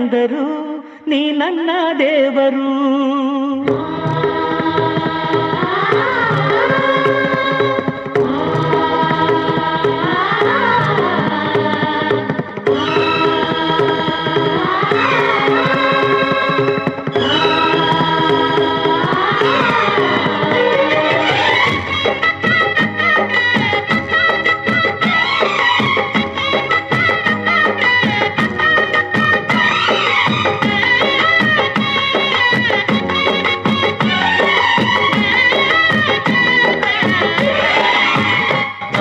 ಅಂದರು ನೀ ನನ್ನ ದೇವರು.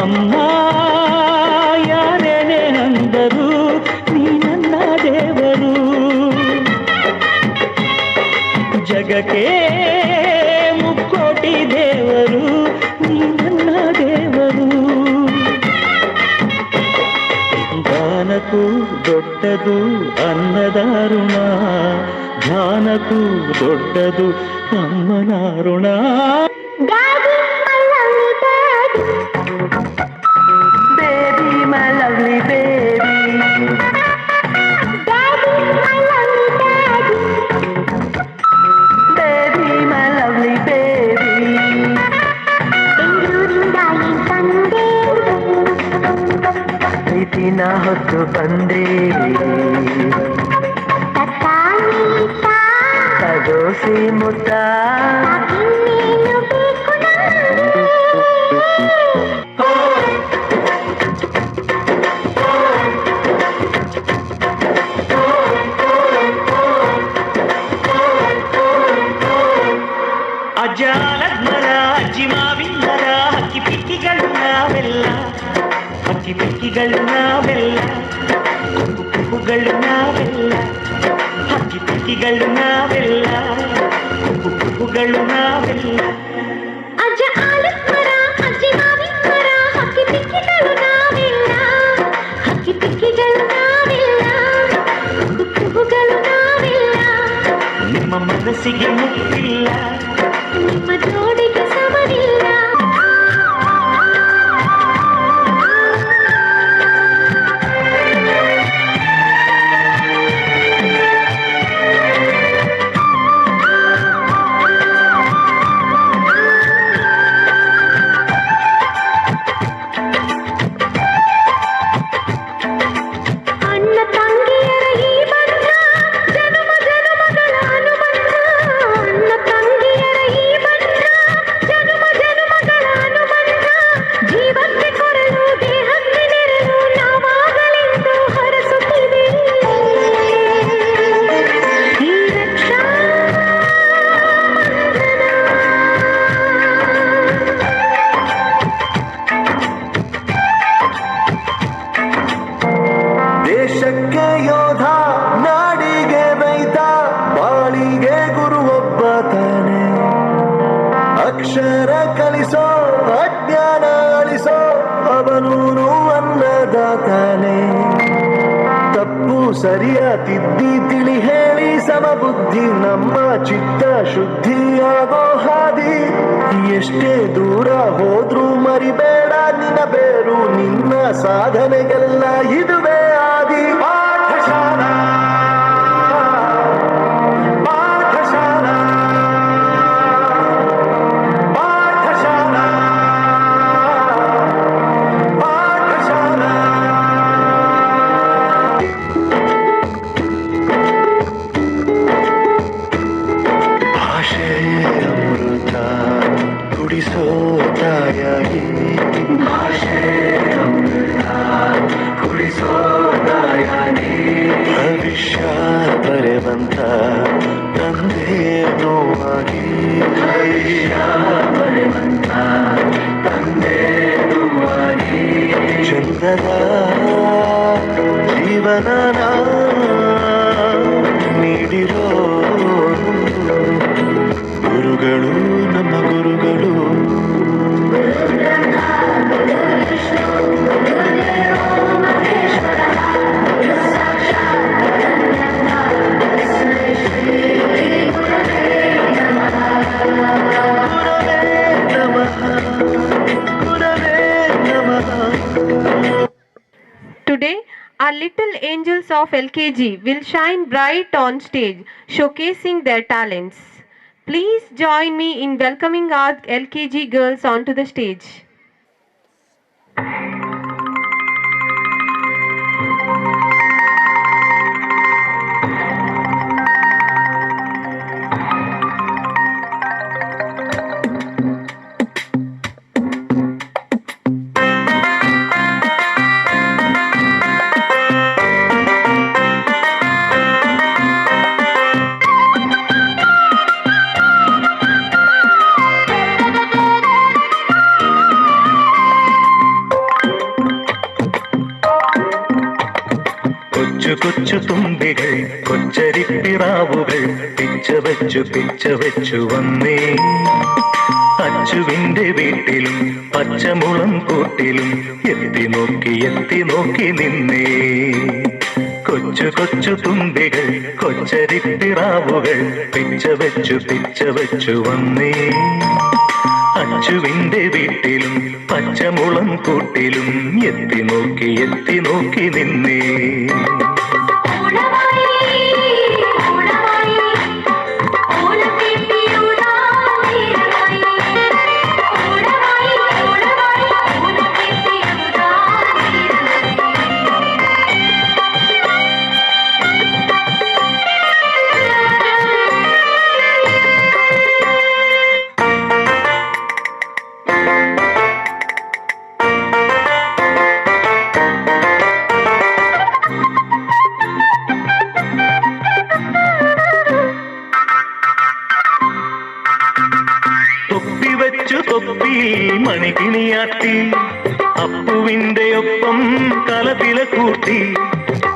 ಅಮ್ಮ ಯಾರೇನೇ ಅಂದರು ನೀ ನನ್ನ ದೇವರು. ಜಗಕ್ಕೆ ಮುಕ್ಕೋಟಿ ದೇವರು ನೀ ನನ್ನ ದೇವರು. ದಾನಕ್ಕೂ ದೊಡ್ಡದು ಅನ್ನದಾರುಣ, ಧ್ಯಾನಕ್ಕೂ ದೊಡ್ಡದು ಅಮ್ಮನಾರುಣ. Baby, my lovely baby. Daddy, my lovely daddy. Baby, my lovely baby. ಬೆಂಗಳೂರಿಂದ ಏನ್ ತಂದೆ? ಪ್ರೀತಿನ ಹೊತ್ತು ಬಂದೆ. ತತ್ತಾನೀತ. ತಗೋಸಿ ಮುತ್ತ. ಇನ್ನೇನು ಬೇಕು ನಂಗೆ? ಅಜ್ಜ ಮರ, ಅಜ್ಜಿ ಮಾವಿನ ಮರ, ಹಕ್ಕಿ ಪಿಕ್ಕಿಗಳು ನಾವೆಲ್ಲ, ಹಕ್ಕಿ ಪಿಕ್ಕಿಗಳು ನಾವೆಲ್ಲ, ಕುಪ್ಪುಗಳು ನಾವೆಲ್ಲ, ಹಕ್ಕಿ ಪಿಕ್ಕಿಗಳು ನಾವೆಲ್ಲ, ಕುಪ್ಪುಗಳು ನಾವೆಲ್ಲ. ಅಜ್ಜ ಆಲದ ಮರ, ಅಜ್ಜಿ ಮಾವಿನ ಮರ, ಹಕ್ಕಿ ಪಿಕ್ಕಿಗಳು ನಾವೆಲ್ಲ, ಹಕ್ಕಿ ಪಿಕ್ಕಿಗಳು ನಾವೆಲ್ಲ, ಕುಕ್ಕುಗಳು ನಾವೆಲ್ಲ. ನಿಮ್ಮ ಮನಸ್ಸಿಗೆ ಮುಟ್ಟಿಲ್ಲ, ನಿಮ್ಮ ಜೋಡಿಗೆ ಸಮವಿಲ್ಲ. ಅಣ್ಣ ತಂಗಿಯರ ಈ ಬಂಧ ಜನುಮ ಜನುಮಗಳ ಅನುಬಂಧ. ಅಣ್ಣ ತಂಗಿಯರ ಈ ಬಂಧ ಜನುಮ ಜನುಮಗಳ ಅನುಬಂಧ. ಜೀವಕ್ಕೆ ಕೊರಳು, ದೇಹಕ್ಕೆ ನೆರಳು ನಾವಾಗಲೆಂದು ಹರಸುತ್ತಿವೆ ಈ ರಕ್ಷಾ ಬಂಧನ. ದೇಶಕ್ಕೆ ಯೋಧ, ನಾಡಿಗೆ ರೈತ, ಬಾಳಿಗೆ ಗುರುವೊಬ್ಬ ತಾನೆ. ಅಕ್ಷರ ಕಲಿಸೋ, ಅಜ್ಞಾನ ಅಳಿಸೋ ಅವನೂನು ಅನ್ನದಾತಾನೆ. ತಪ್ಪು ಸರಿಯ ತಿದ್ದಿ ತಿಳಿ ಹೇಳಿ ಸಮಬುದ್ಧಿ ನಮ್ಮ ಚಿತ್ತ ಶುದ್ಧಿಯಾಗೋ ಹಾದಿ. ಎಷ್ಟೇ ದೂರ ಹೋದ್ರೂ ಮರಿಬೇಡ ನಿನ್ನ ಬೇರು, ನಿನ್ನ ಸಾಧನೆಗೆಲ್ಲ ಇದುವೇ ಆದಿ. ಪಾಠಶಾಲಾ, ಪಾಠಶಾಲಾ, ಪಾಠಶಾಲಾ, ಪಾಠಶಾಲಾ. ಭಾಷೆಯೇ ಅಮೃತ ಕುಡಿಸೋ ತಾಯಾಗಿ, ಭಾಷೆ ಅಮೃತ ಕುಡಿಸೋ ತಾಯಾಗಿ, ಭವಿಷ್ಯ ಬರೆವಂತ ತಂದೇನೂ ಆಗಿ, ಭವಿಷ್ಯ ಬರೆವಂತ ತಂದೇನೂ ಆಗಿ, ಚಂದದ ಜೀವನ ನೀಡಿರೋ ಗುರುಗಳು ನಮ್ಮ ಗುರುಗಳು. ಗುರವೇ ನಮಃ, ಗುರವೇ ನಮಃ. Today, Our little angels of LKG will shine bright on stage, showcasing their talents. Please join me in welcoming our LKG girls onto the stage. കൊച്ചു കൊച്ചു തുമ്പികൾ കൊച്ചരിപ്പിറാവുകൾ പിച്ച വെച്ചു പിച്ച വെച്ചു വന്നേ. അച്ചുവിന്റെ വീട്ടിലും പച്ചമുളം കൂട്ടിലും എത്തി നോക്കി എത്തി നോക്കി നിന്നേ. കൊച്ചു കൊച്ചു തുമ്പികൾ കൊച്ചരിപ്പിറാവുകൾ പിച്ച വെച്ചു പിച്ച വെച്ചു വന്നേ. അച്ചുവിന്റെ വീട്ടിലും പച്ചമുളം കൂട്ടിലും എത്തി നോക്കി എത്തി നോക്കി നിന്നേ. ഓണമായി ഓണമായി ഓലപ്പീപ്പിയൂതാ നേരമായി. ഓണമായി ഓണമായി ഓലപ്പീപ്പിയൂതാ നേരമായി. തൊപ്പി വെച്ചു തൊപ്പിയിൽ മണികിണിയാട്ടി അപ്പുവിന്റെ ഒപ്പം കലപില കൂട്ടി.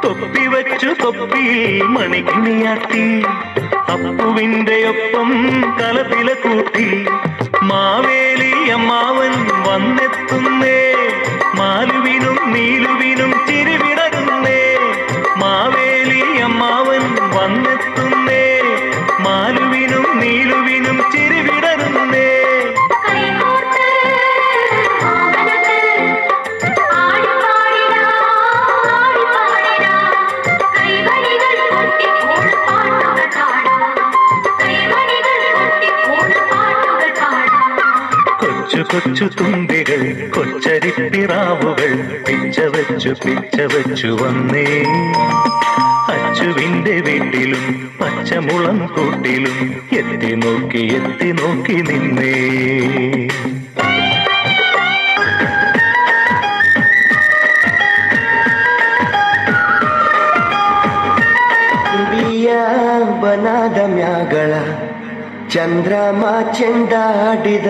തൊപ്പി വെച്ചു തൊപ്പിയിൽ മണികിണിയാട്ടി അപ്പുവിന്റെ ഒപ്പം കലപില കൂട്ടി. മാവേലി അമ്മാവൻ വന്നെത്തുന്നേ, മാലുവിനും നീലുവിനും ചിരിവിടരുന്നേ. മാവേലി അമ്മാവൻ വന്നെത്തുന്നേ, മാലുവിനും നീലുവിനും ചിരിവിടരുന്നേ. കൈകോർത്ത് മാമനത്ത് ആടിപ്പാടിടാ ആടിപ്പാടിടാ. കൈവണികൾ കൊട്ടി ഓണപ്പാട്ടുകൾ പാടാം. കൈവണികൾ കൊട്ടി ഓണപ്പാട്ടുകൾ പാടാം. കൊച്ചു കൊച്ചു തുമ്പികൾ കൊച്ചരിപ്പിറാവുകൾ പിച്ച വെച്ചു പിച്ച വെച്ചു വന്നേ. അച്ചുവിന്റെ വീട്ടിലും പച്ചമുളം കൂട്ടിലും എത്തി നോക്കി എത്തി നോക്കി നിന്നേ. ಬಿಯ ಬನಾದ ಮ್ಯಾಗಳ ಚಂದ್ರಮ ಚೆಂದಾಡಿದ.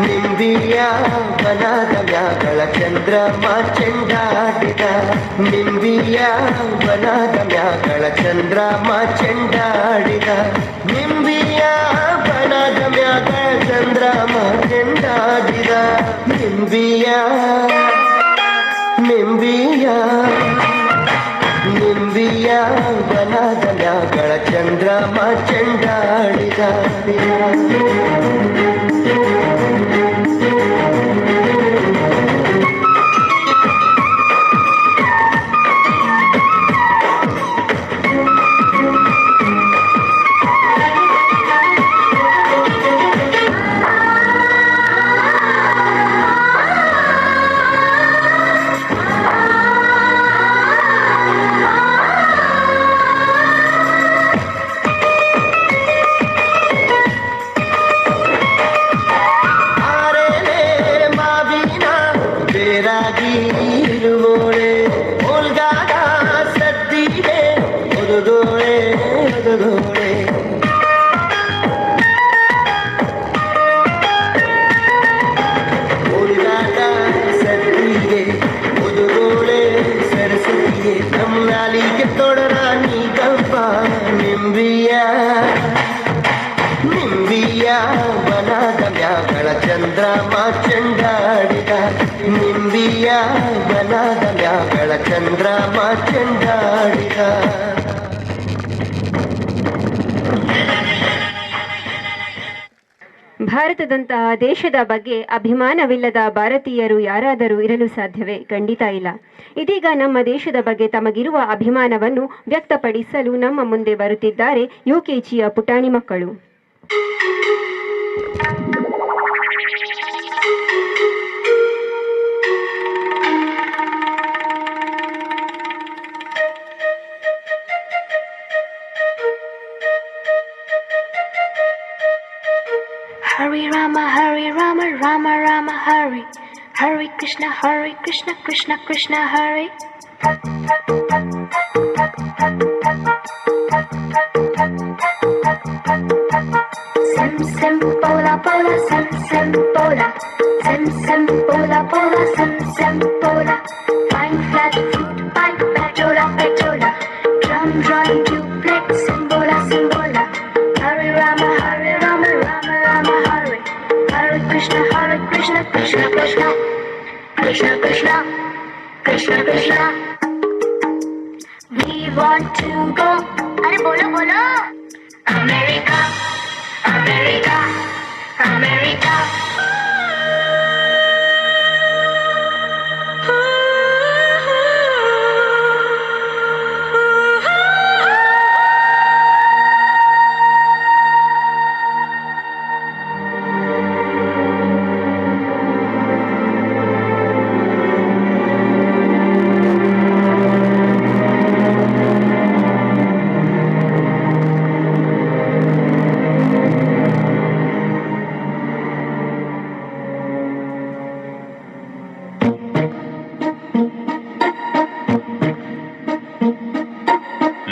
ನಿಂಬಿಯ ಬನಾದ ಮ್ಯಾಗಳ ಚಂದ್ರಮ ಚೆಂದಾಡಿದ. ನಿಂಬಿಯ ಬನಾದ ಮ್ಯಾಗಳ ಚಂದ್ರಮ ಚೆಂದಾಡಿದ. ನಿಂಬಿಯ ಬನಾದ ಮ್ಯಾಗಳ ಚಂದ್ರಮ ಚೆಂದಾಡಿದ. ನಿಂಬಿಯ ನಿಂಬಿಯ ನಿಂಬಿಯ ಬನಾದ ಮ್ಯಾಗಳ ಚಂದ್ರಮ ಚೆಂದಾಡಿದ. ಆರೇನೆ ಮಾವಿನ ಬೇರಾಗಿ ಇರುವೋಳೆ, ಓಲ್ಗಾದ ಸದ್ದಿದೆ ಒದುಗೋಳೆ ಒದುಗೋಳೆ. ಓಲ್ಗಾದ ಸದ್ದಿದೆ ಒದುಗೋಳೆ ಸರಸ್ವತಿಯೇ, ನಮ್ನಾಲಿಗೆ ತೊಡರಾಣಿ ಗವ್ವ. ನಿಂಬಿಯ ನಿಂಬಿಯ ಬನಾದ ಮ್ಯಾಗಳ ಚಂದ್ರಮ ಚೆಂದಾಡಿದ. ನಿಂಬಿಯ ಬನಾದ ಮ್ಯಾಗಳ ಚಂದ್ರಮ ಚೆಂದಾಡಿದ. ಭಾರತದಂತಹ ದೇಶದ ಬಗ್ಗೆ ಅಭಿಮಾನವಿಲ್ಲದ ಭಾರತೀಯರು ಯಾರಾದರೂ ಇರಲು ಸಾಧ್ಯವೇ? ಖಂಡಿತ ಇಲ್ಲ. ಇದೀಗ ನಮ್ಮ ದೇಶದ ಬಗ್ಗೆ ತಮಗಿರುವ ಅಭಿಮಾನವನ್ನು ವ್ಯಕ್ತಪಡಿಸಲು ನಮ್ಮ ಮುಂದೆ ಬರುತ್ತಿದ್ದಾರೆ ಯುಕೆಜಿಯ ಪುಟಾಣಿ ಮಕ್ಕಳು. Hare Rama, Hare Rama, Rama Rama, Hare Hare Krishna, Hare Krishna, Krishna Krishna, Hare. Sim sim pola pola sim sim pola, sim sim pola pola sim sim pola. Fine flat fruit pie patola patola, drum drum duplex symbola symbola. Hare Rama, Hare Rama, Rama Rama, Hare Hare Krishna, Hare Krishna, Krishna Krishna, Krishna Krishna, Krishna Krishna. We want to go. Arey bolo bolo. America, America, America.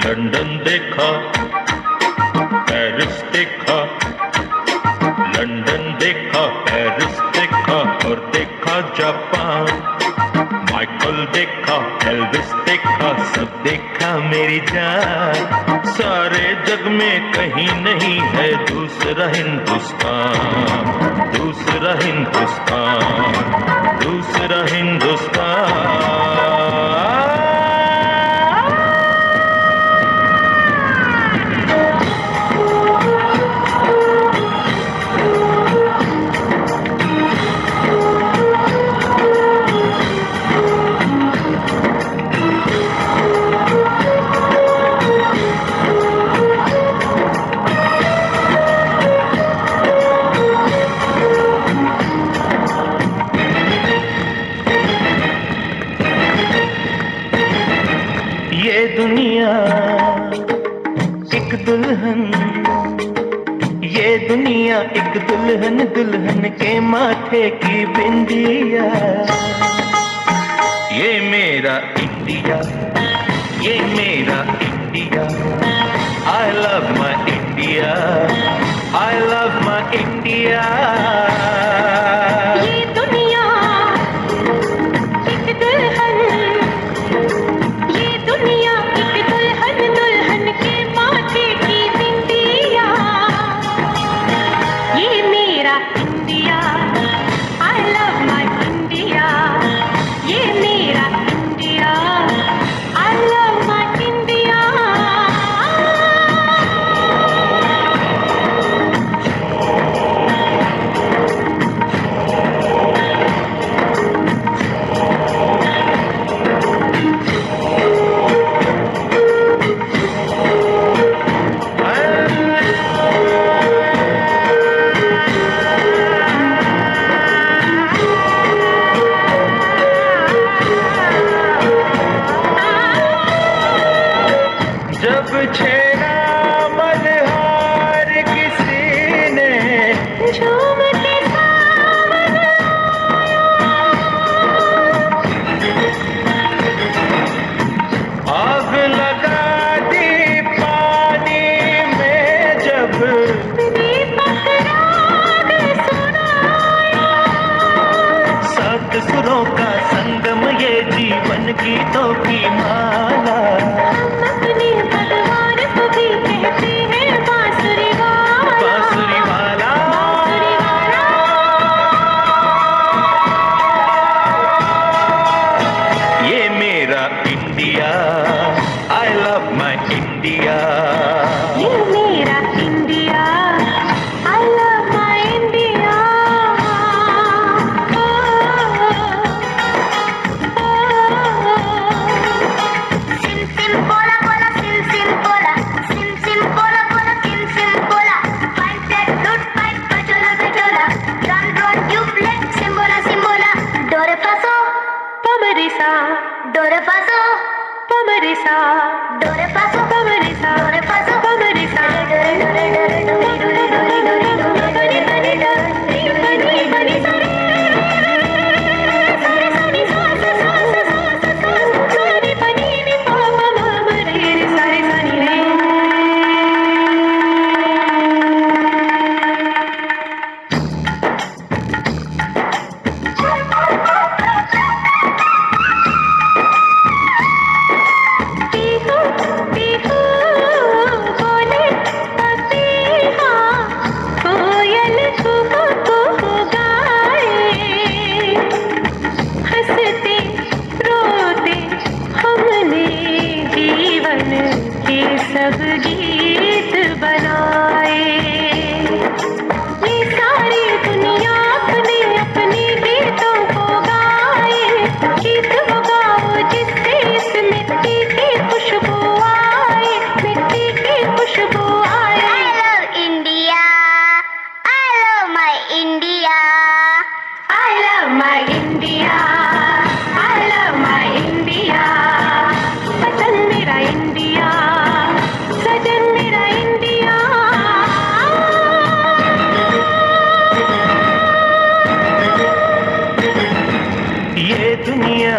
London देखा, Paris देखा, London देखा, Paris देखा और देखा Japan, Michael देखा, Elvis देखा, सब देखा मेरी जान। सारे जग में कहीं नहीं है दूसरा हिंदुस्तान, दूसरा हिंदुस्तान, दूसरा हिंदुस्तान। ये दुनिया एक दुल्हन, ये दुनिया एक दुल्हन, दुल्हन के माथे की बिंदिया। ये मेरा इंडिया, ये मेरा India, I love my India, I love my India. ये दुनिया एक दुल्हन, ये दुनिया एक दुल्हन, दुल्हन के माथे की बिंदिया। ये मेरा India, I love my India. ये मेरा India, I love my India. जब छेड़ा मल्हार किसी ने, झूम के सावन आग लगा दी पानी में जब, दीपक राग सुनाया। सात सुरों का संगम ये जीवन गीतों की माला। हम अपने भगवान को भी कहते हैं बांसुरी वाला, बांसुरी वाला, बांसुरी वाला। ये मेरा India, I love my India. ये मेरा India, I love my India. re fa so pa ma re sa do re fa so pa ma re sa do re fa so pa ma re sa do re do re do re do re do re do re do re do re pa ni pa ni da ni pa ni pa ni sa re sa re sa ni sa sa sa sa sa sa sa sa ni pa ni ni pa ma ma ma re re sa re sa ni re. Pihu Pihu बोले पपीहा, कोयल कुहू कुहू गाए, हंसते रोते हमने जीवन के सब गीत बनाए। ये सारी दुनिया अपने अपने गीतों को गाए, गीत वो गाओ जिससे इस मिट्टी की खुशबू आए, मिट्टी की खुशबू आए। I love India. I love my India. I love my India. I love my India. वतन मेरा इंडिया, सजन मेरा इंडिया। ये दुनिया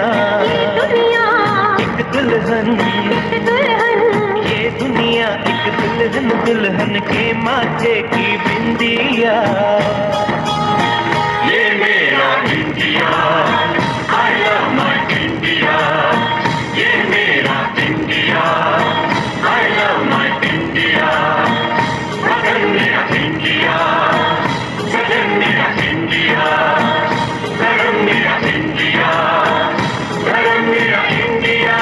ये दुनिया एक दुल्हन, एक दुल्हन, ये दुनिया एक दुल्हन, दुल्हन के माथे की बिंदिया। ये मेरा India, I love my India. ये मेरा India, I love my India. वतन मेरा इंडिया, सजन मेरा इंडिया, धर्म मेरा इंडिया, धर्म मेरा इंडिया।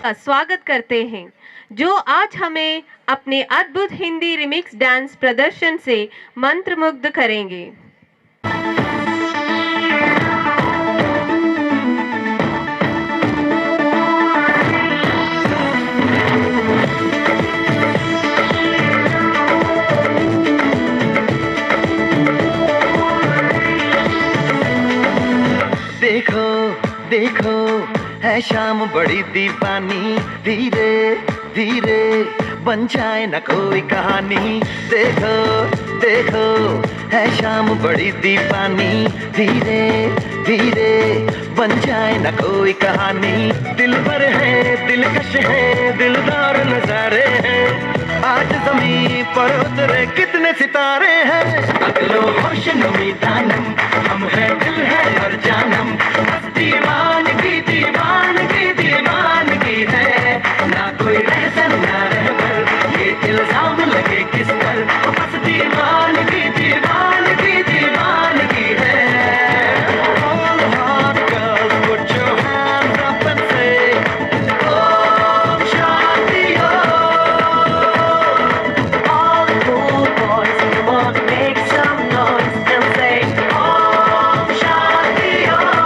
का स्वागत करते हैं, जो आज हमें अपने अद्भुत हिंदी रिमिक्स डांस प्रदर्शन से मंत्रमुग्ध करेंगे। देखो देखो है शाम बड़ी दीवानी, धीरे धीरे बन जाए न कोई कहानी। देखो देखो है शाम बड़ी दीवानी, धीरे धीरे बन जाए न कोई कहानी। दिल पर है दिलकश है दिलदार नजारे हैं, आज जमीन पर उतरे कितने सितारे हैं। अगलो होशनुमी दानम, हम है दिल है और जानम, बस दीवानगी दीवानगी दीवानगी है। ना कोई रहसन ना रहबर, ये इल्जाम लगे किस पर, बस दीवानगी दीवानगी दीवानगी है। All hot girls, put your hands up and say, Om Shanti Om. All cool boys, come on, make some noise and say, Om Shanti Om.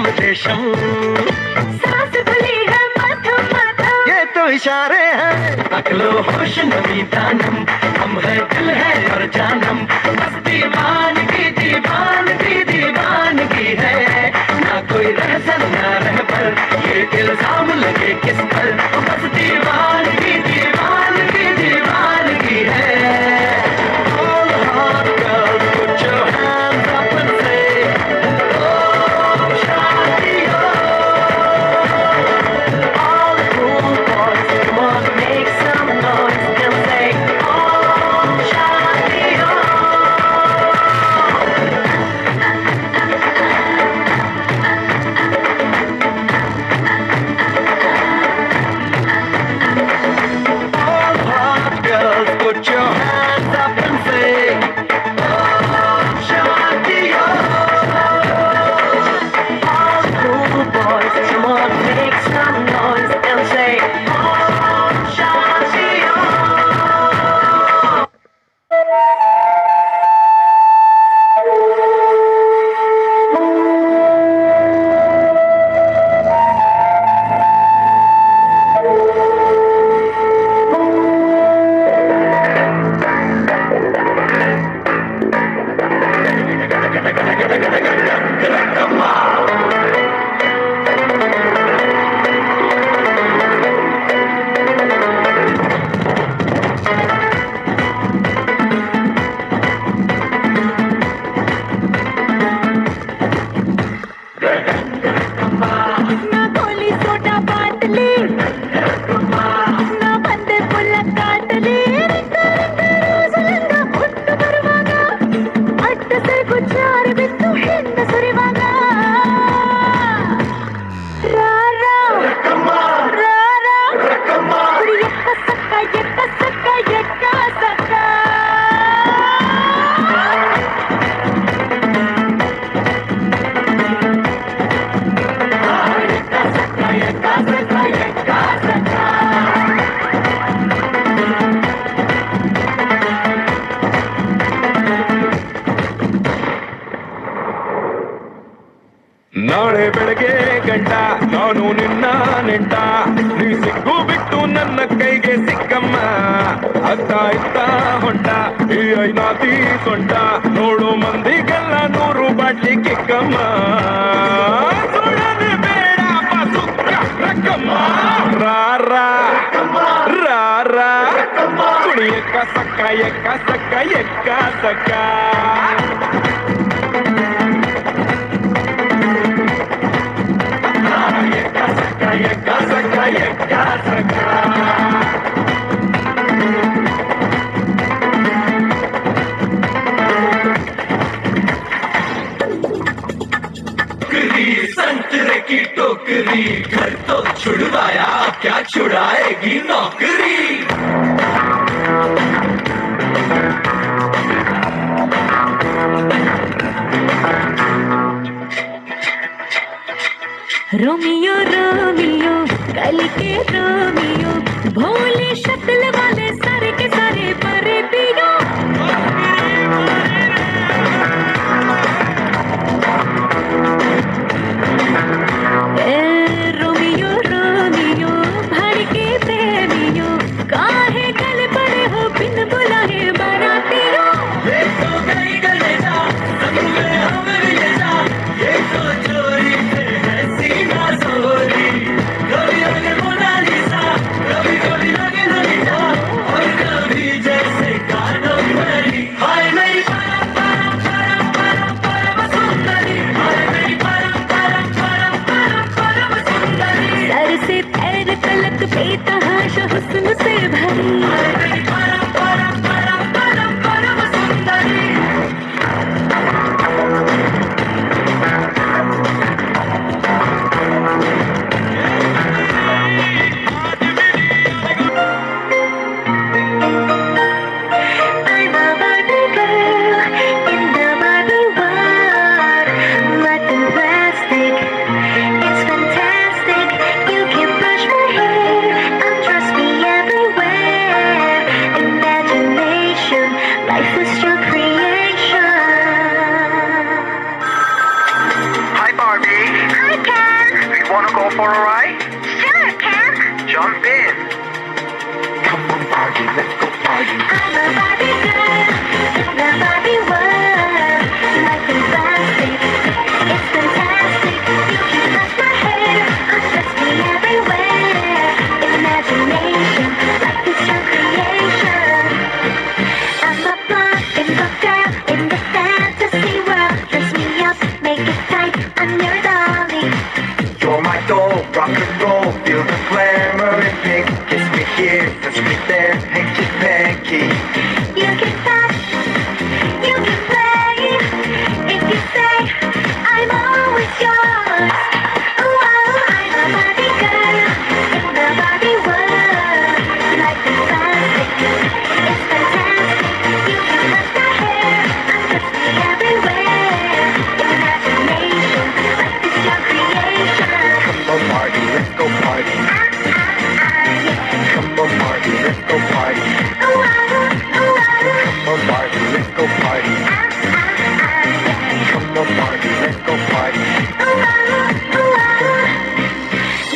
रेशम रेशम। सांस खुली है माथम माथम, ये तो इशारे हैं। अकलो होश नमी दानम, हम है दिल है और जानम, बस दीवानगी दीवानगी दीवानगी है। ना कोई रहसन ना रहबर, ये इल्जाम लगे किस पर, बस दीवानगी दीवानगी दीवानगी है। All hot girls, put your hands up and say, Om Shanti Om. All the cool boys, come on, make some noise and say, Om Shanti Om. All hot girls, put your hands up and say, Om Shanti Om. All the cool boys, come on, make some noise and say, Om Shanti Om. ना गोली soda बाटली, ना ಬಂದೆ ಪುಲ್ಲ ಕಾಟಲಿ, ring a ring a ರೋಜಲಿಂಗ ಹುಟ್ಟು ಬರುವಾಗ, ಅಡ್ಡ ಸೆರಗು ಜಾರಿ ಬಿತ್ತು ಹಿಂದೆ ಸುರಿವಾಗ. ರಾ ರಾ ರಾ ರಾ, ಕುಡಿ ಎಕ್ಕ ಸಕ್ಕ ಎಕ್ಕ ಸಕ್ಕ ಎಕ್ಕ ಸಕ್ಕ. ನಾಳೆ ಬೆಳಗ್ಗೆ ಗಂಟ ನಾನು ನಿನ್ನ ನೆಂಟ, ನೀ ಸಿಕ್ಕು ಬಿಟ್ಟು ನನ್ನ ಕೈಗೆ ಸಿಕ್ಕಮ್ಮ. ಅತ್ತ ಇತ್ತ ಹೊಂಟ ಈ ಐನಾತಿ ಸೊಂಟ, ನೋಡು ಮಂದಿಗೆಲ್ಲ 100 ಬಾಟ್ಲಿ ಕಿಕ್ಕಮ್ಮ. ಸುಡದೆ ಬೇಡ ಸುಕ್ಕ ರಕ್ಕಮ್ಮ, ರಾ ರಾ ರಾ ರಾ, ಕುಡಿ ಎಕ್ಕ ಸಕ್ಕ ಎಕ್ಕ ಸಕ್ಕ ಎಕ್ಕ ಸಕ್ಕ. संतरे की टोकरी, घर तो छुड़वाया, क्या छुड़ाएगी नौकरी। रोमियो रोमियो कल के रोमियो, भोले शक्ल वाले सारे के सारे परे पियो। ए रोमियो रोमियो भड़के प्रेमियो, काहे गल पड़े हो बिन बुलाए बारातियों। ये तो गई गले जा, संग में हमें भी ले जा, ये तो चोरी फिर है सीना चोरी। कभी लगे मोनालिसा, कभी कभी लगे ललिता, और कभी जैसे कान for a ride? Sure, Ken. Jump in. Come on, Barbie, let's go party. I'm a Barbie girl in the Barbie world. Life is plastic, it's fantastic. You can touch my hair, undress me everywhere. Imagination, life is your creation. I'm a blonde bimbo girl in the fantasy world. Dress me up, make it tight, I'm your dolly. You're my doll, rock and roll, feel the glamour in pink. Kiss me here, touch me there, hanky panky. You can touch, you can play. If you say, I'm always yours. Oh, I'm a Barbie girl in the Barbie world. Life is plastic, it's fantastic. You can touch my hair, undress me everywhere. Imagination, life is your creation. Come on, Barbie, let's go party. Ah, ah, ah, yeah. Come on, Barbie, let's go party. Oh, oh, oh, Come on, Barbie, let's go party. ah, ah, ah, yeah. Come on, Barbie, let's go party.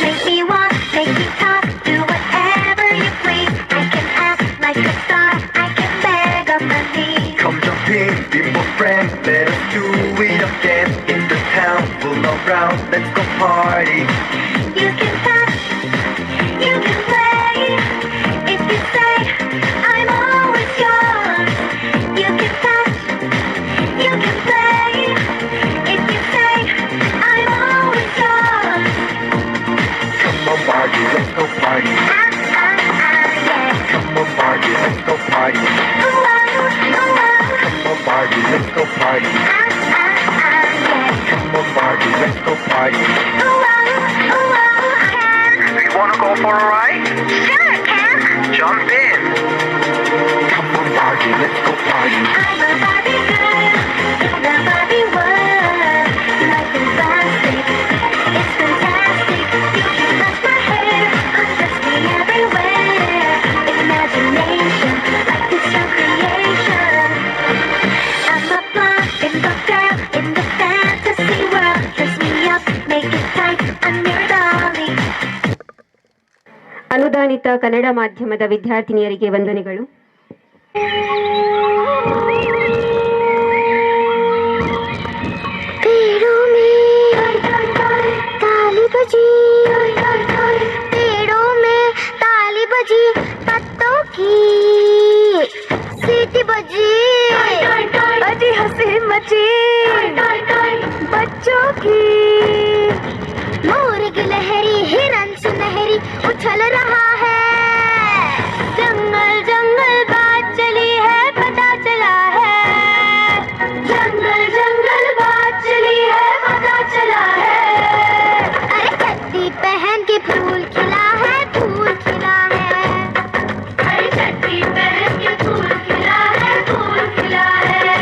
Make me walk, make me talk, do whatever you please. I can act like a star, I can beg on my knees. Come jump in, be my friend, let us do it again. In the town, full around, let's go party. You can touch, you can play. If you say, I'm always yours. You can touch, you can play. If you say, I'm always yours. Come on, Barbie, let's go party. Ah, ah, ah, yeah. Come on, Barbie, let's go party. Oh, oh, oh, Come on, Barbie, let's go party. ah, ah, ah, yeah. Come on, Barbie, let's go party. Oh, oh, oh, Ken. Do you wanna go for a ride? Sure, Ken. Jump in. Come on, Barbie, let's go party. I'm a Barbie girl in the Barbie world. Life is plastic, it's fantastic. You can touch my hair, undress me everywhere. Imagination, life is your creation. I'm a blonde bimbo girl in the fantasy world. Dress me up, make it tight, I'm your dolly. ಅನುದಾನಿತ ಕನ್ನಡ ಮಾಧ್ಯಮದ ವಿದ್ಯಾರ್ಥಿನಿಯರಿಗೆ ವಂದನೆಗಳು. पेड़ों में ताली बजी, पेड़ों में ताली बजी, पत्तों की सीटी बजी, अजी हंसी मची बच्चों की। मोर गिलहरी हिरन सुनहरी उछल रहा है। जंगल जंगल बात चली है पता चला है, जंगल जंगल बात चली है पता चला है। अरे चड्डी पहन के फूल खिला है, फूल खिला है। अरे चड्डी पहन के फूल खिला है, फूल खिला है।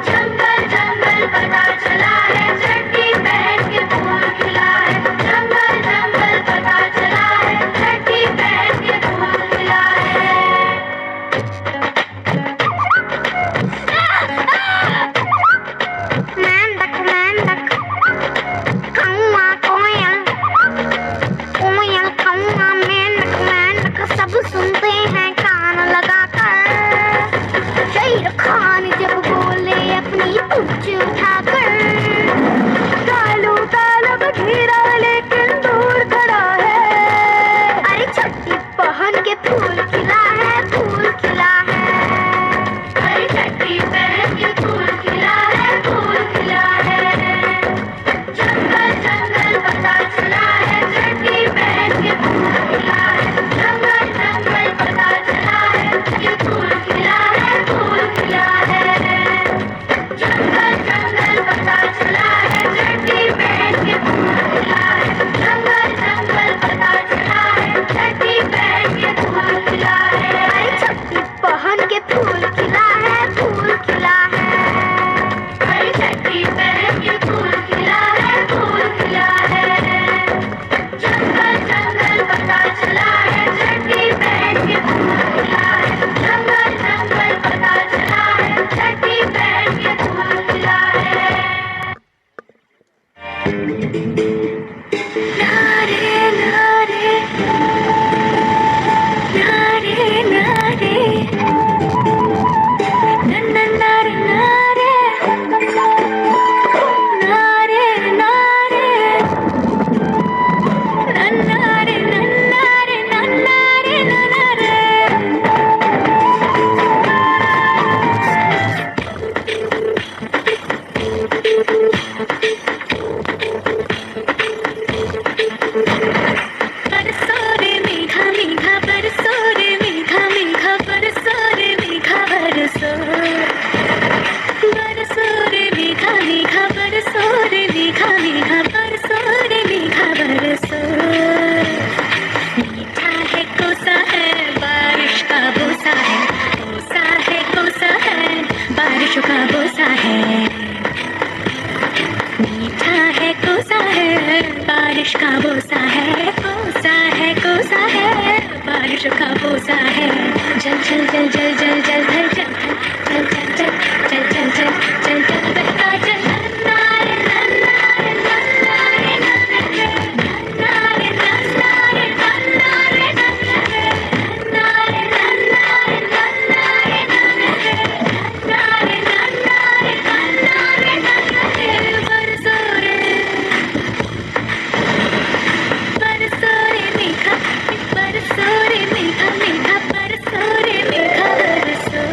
जंगल जंगल पता चला है, चड्डी पहन के फूल खिला है। जंगल जंगल पता चला है, बारिश का बोसा है, कोसा है, कोसा है, बारिश का बोसा है। जल जल जल जल जल जल जल जल जल जल जल जल जल जल जल जल बहता चल नन्नारे नन्नारे नन्नारे नन्नारे नन्नारे नन्नारे नन्नारे नन्नारे नन्नारे नन्नारे नन्नारे नन्नारे नन्नारे नन्नारे। बरसो रे बरसो रे मेघा, बरसो रे मेघा मेघा, बरसो रे मेघा बरसो।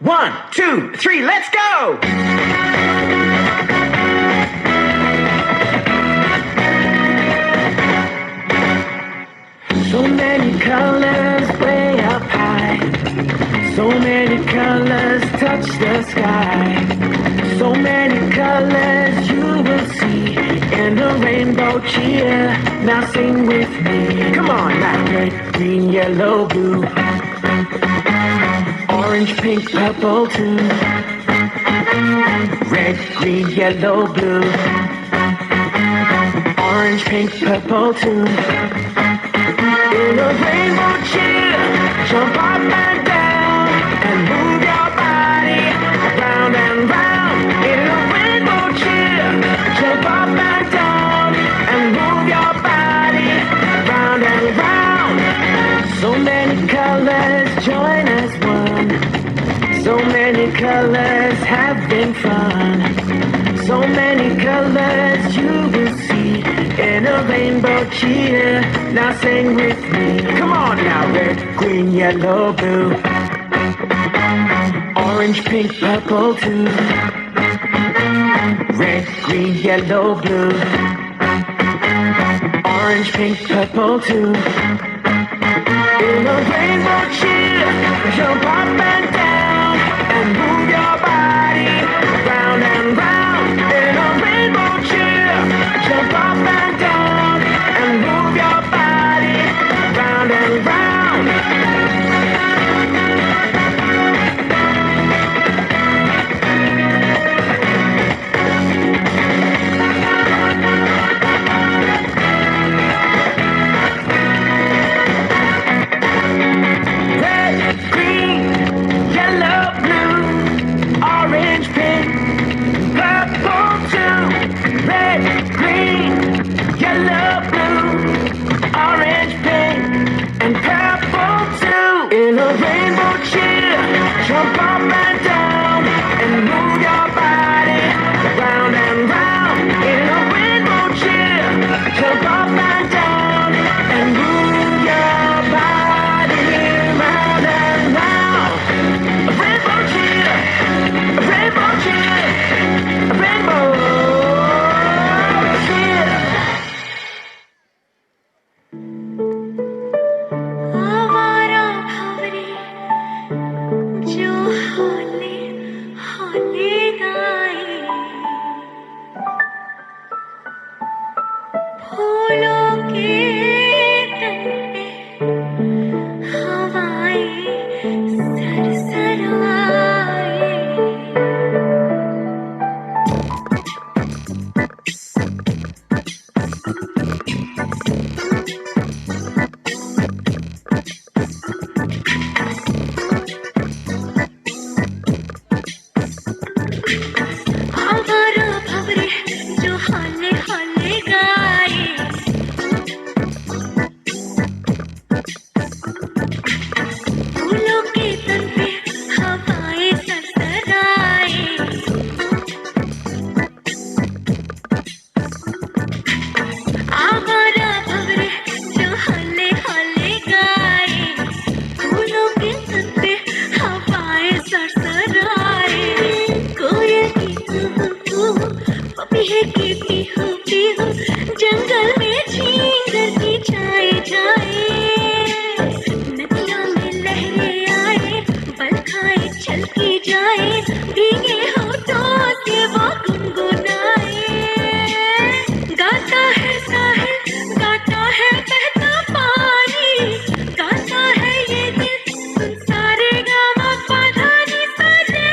One, two, three, let's go! So many colors way up high. So many colors touch the sky. So many colors you will see in the rainbow cheer. Now sing with me. Come on now. Red, green, yellow, blue. Orange, pink, purple too. Red, green, yellow, blue. Orange, pink, purple too. In a rainbow cheer, jump up and down and move your body round and round. In a rainbow cheer, jump up and down and move your body round and round. So many colors join as one. So many colors having fun. So many colors you will see in a rainbow cheer. Now sing with me. Come on now. Red, green, yellow, blue. Orange, pink, purple too. Red, green, yellow, blue. Orange, pink, purple too. In a rainbow cheer, jump up and down and move your body round and round. In a rainbow cheer, jump up and down and move your body round and round. Red, green, yellow, blue. भीगे होठों से वो गुनगुनाए। गाता है साहिल, गाता है बहता पानी, गाता है ये दिल सुन सारे गामा पा धा नी सा रे।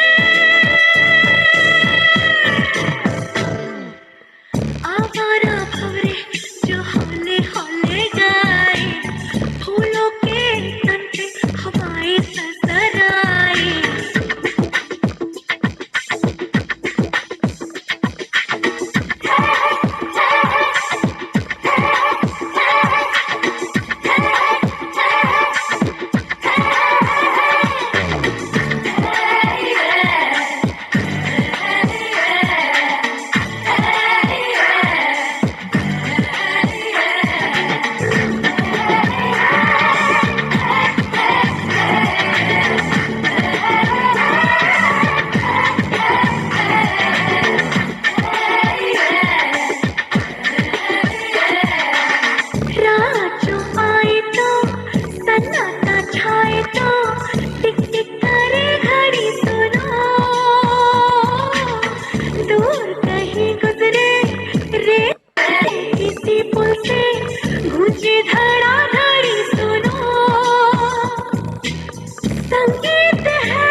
आवारा भंवरे जो हौले हौले गाए, फूलों के तन पे हवाएं सरसराए। रात जो आए तो सन्नाटा छाए तो टिक टिक करे घड़ी सुनो, दूर कहीं गुजरे रे किसी पुल से गूंजे धड़ाधड़ी सुनो। संगीत है,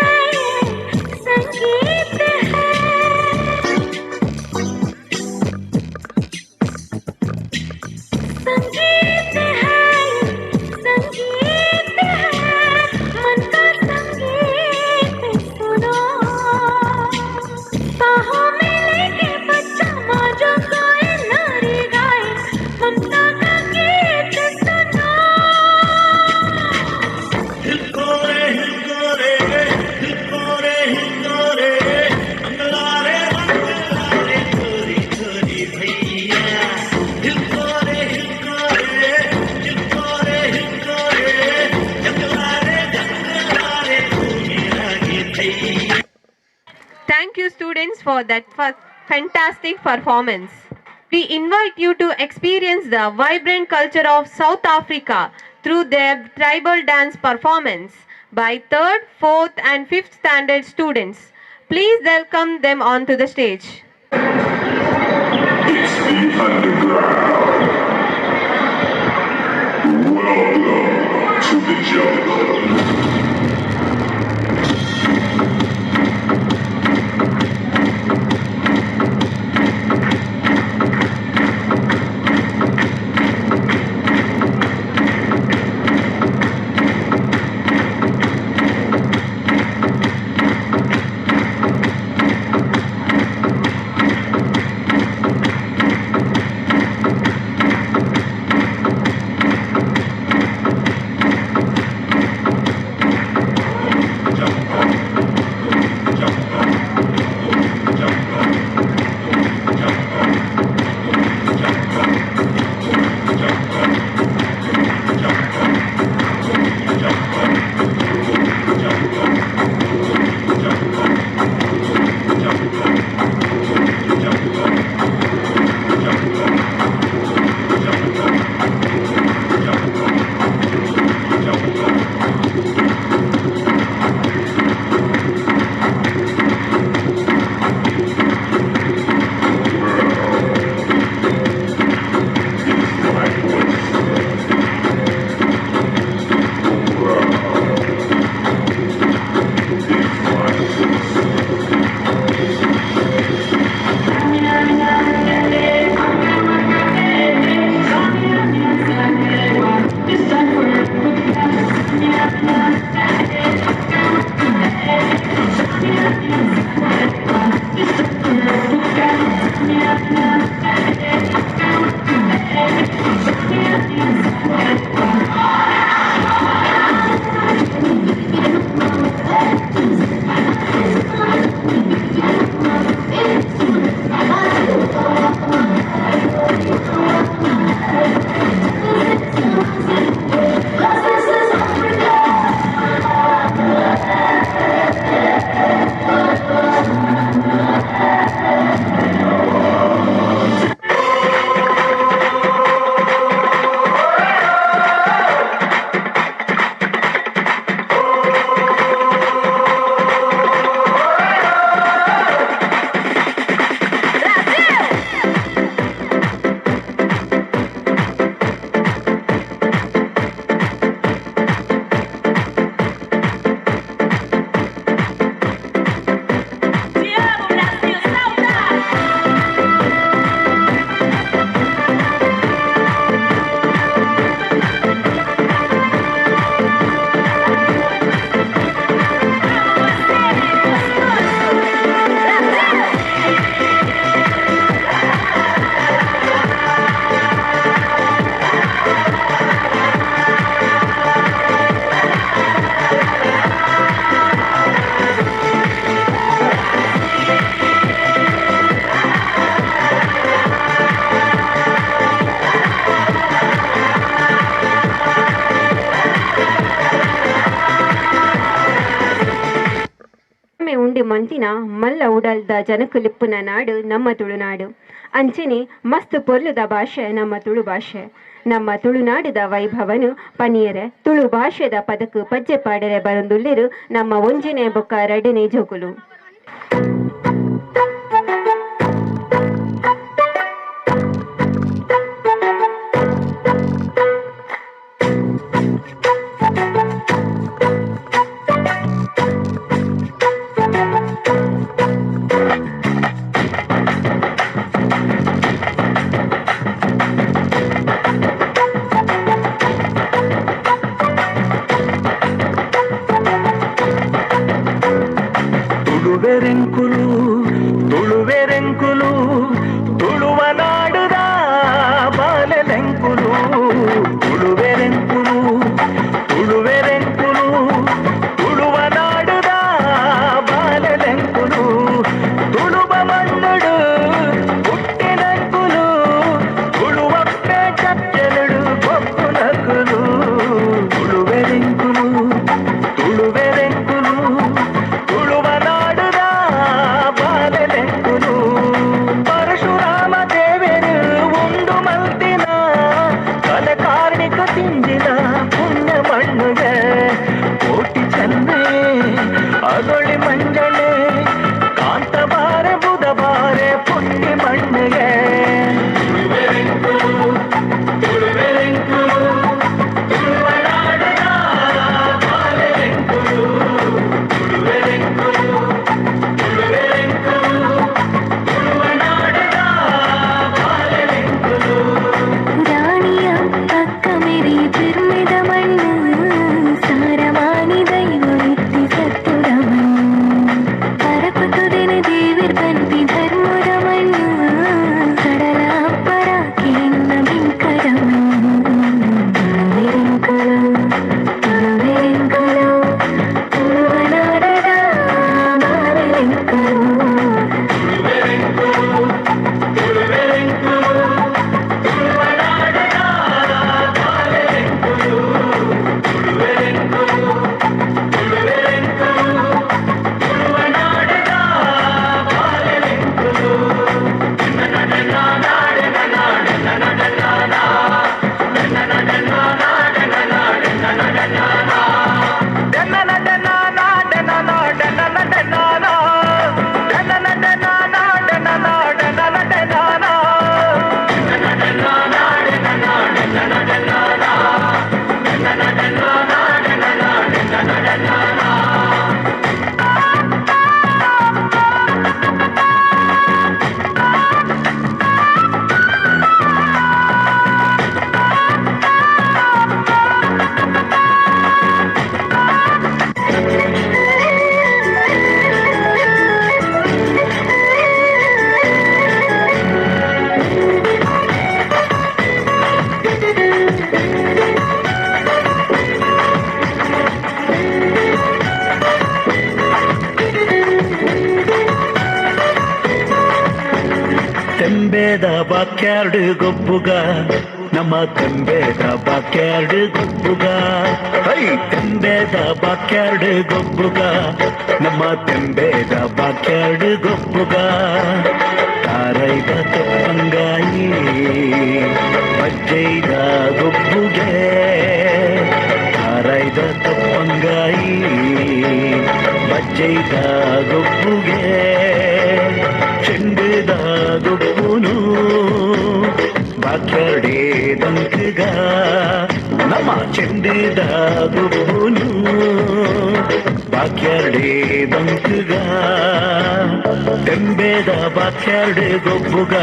संगीत है, संगीत है, संगीत है, मन का संगीत सुनो। बाहों में लेके बच्चा माँ जो गाए नारी गाए, ममता का गीत सुनो। Thank you, students, for that fantastic performance. We invite you to experience the vibrant culture of South Africa through their tribal dance performance by 3rd, 4th and 5th standard students. Please welcome them onto the stage. It's the underground. Welcome to the jungle. ಪನ್ತಿನ ಮಲ್ಲ ಉಡಲ್ದ ಜನಕುಲಿಪ್ಪುನ ನಾಡು ನಮ್ಮ ತುಳುನಾಡು. ಅಂಚನೆ ಮಸ್ತ್ ಪೊರ್ಲುದ ಭಾಷೆ ನಮ್ಮ ತುಳು ಭಾಷೆ. ನಮ್ಮ ತುಳುನಾಡದ ವೈಭವನು ಪನಿಯರೆ ತುಳು ಭಾಷೆದ ಪದಕು ಪಜ್ಜೆ ಪಾಡರೆ ಬರೊಂದುಲ್ಲೆರು ನಮ್ಮ ಒಂಜನೇ ಬೊಕ್ಕ ರಡ್ಡನೇ ಜೋಕುಲು. ತುಳುವೆರೆಂಕುಲು ತುಳುವೆರೆಂಕುಲು ತುಳುವ ನಾಡುದ ಬಾಲೆಲೆಂಕುಲು ತುಳುವೆರೆಂಕುಲು ತುಳುವೆರೆಂಕುಲು ತುಳುವ ನಾಡುದ ಬಾಲೆಲೆಂಕುಲು ತುಳುವ ಮಣ್ಣುಡು ಹುಟ್ಟಿನಂಕುಲು ತುಳುವಪ್ಪೆ ಚಚ್ಚಲುಡು ಬೊಕ್ಕುನಕುಲು ತುಳುವೆರೆಂಕುಲು ತುಳುವೆರೆಂಕುಲು ತುಳುವ ನಾಡುದ ಬಾಲೆಲೆಂಕುಲು ಪರಶುರಾಮ ದೇವರು ಉಂಡು ಮಲ್ತಿನ ಕಲೆ ಕಾರ್ಣಿಕ ತಿಂದಿನ ಪುಣ್ಯ ಮಣ್ಣುಗೆ ಕೋಟಿ ಚೆನ್ನೆ ಅಗೊಳಿ ಮಂಜಳೆ ಕಾಂತಬಾರೆ ಬುಧಬಾರೆ ಪುಣ್ಯ ಮಣ್ಣುಗೆ ರಾಣಿಯ ಪಕ್ಕ ಮೆರಿ ತಿರ್ಮಿದ ಮಣ್ಣು ಸಾರಮಾನಿ ದೈವವಿತ್ತಿ ಸತ್ತುರ ಮಣ್ಣು ಪರಪುತುದೆನ ದೇವಿರ್ ಪನ್ಪಿ ಧರ್ಮದ ಮಣ್ಣು ಕಡಲ ಪರಾಕೇನ್ನ ಬಿಂಕರ ಮಣ್ಣು ತುಳುವೆರೆಂಕುಲು ತುಳುವೆರೆಂಕುಲು ತುಳುವನಾಡದ ಬಾಲೆಲೆಂಕುಲು. ತೆಂಬೇದ ಬಾಕ್ಯಾರ್ಡ್ ಗೊಬ್ಬುಗ ನಮ್ಮ ತೆಂಬೇದ ಬಾಕ್ಯಾರ್ಡ್ ಗೊಬ್ಬುಗ ಹೈ ತೆಂಬೇದ ಬಾಕ್ಯಾರ್ಡ್ ಗೊಬ್ಬುಗ ನಮ್ಮ ತೆಂಬೇದ ಬಾಕ್ಯಾರ್ಡ್ ಗೊಬ್ಬುಗ ತಾರೈದ ತಪ್ಪಂಗಾಯಿ ಬಜ್ಜೈದ ಗೊಬ್ಬುಗೆ ತಾರೈದ ತಪ್ಪಂಗಾಯಿ ಬಜ್ಜೈದ ಗೊಬ್ಬುಗೆ ಚೆಂಡುದ ಗೊಬ್ಬುನು ಬಾಕ್ಯಾರ್ಡೇ ದಂಕಗ ನಮ್ಮ ಚೆಂಡುದ ಗೊಬ್ಬುನು ಬಾಕ್ಯಾರ್ಡೇ ದಂಕಗ ತೆಂಬೇದ ಬಾಕ್ಯಾರ್ಡ್ ಗೊಬ್ಬುಗ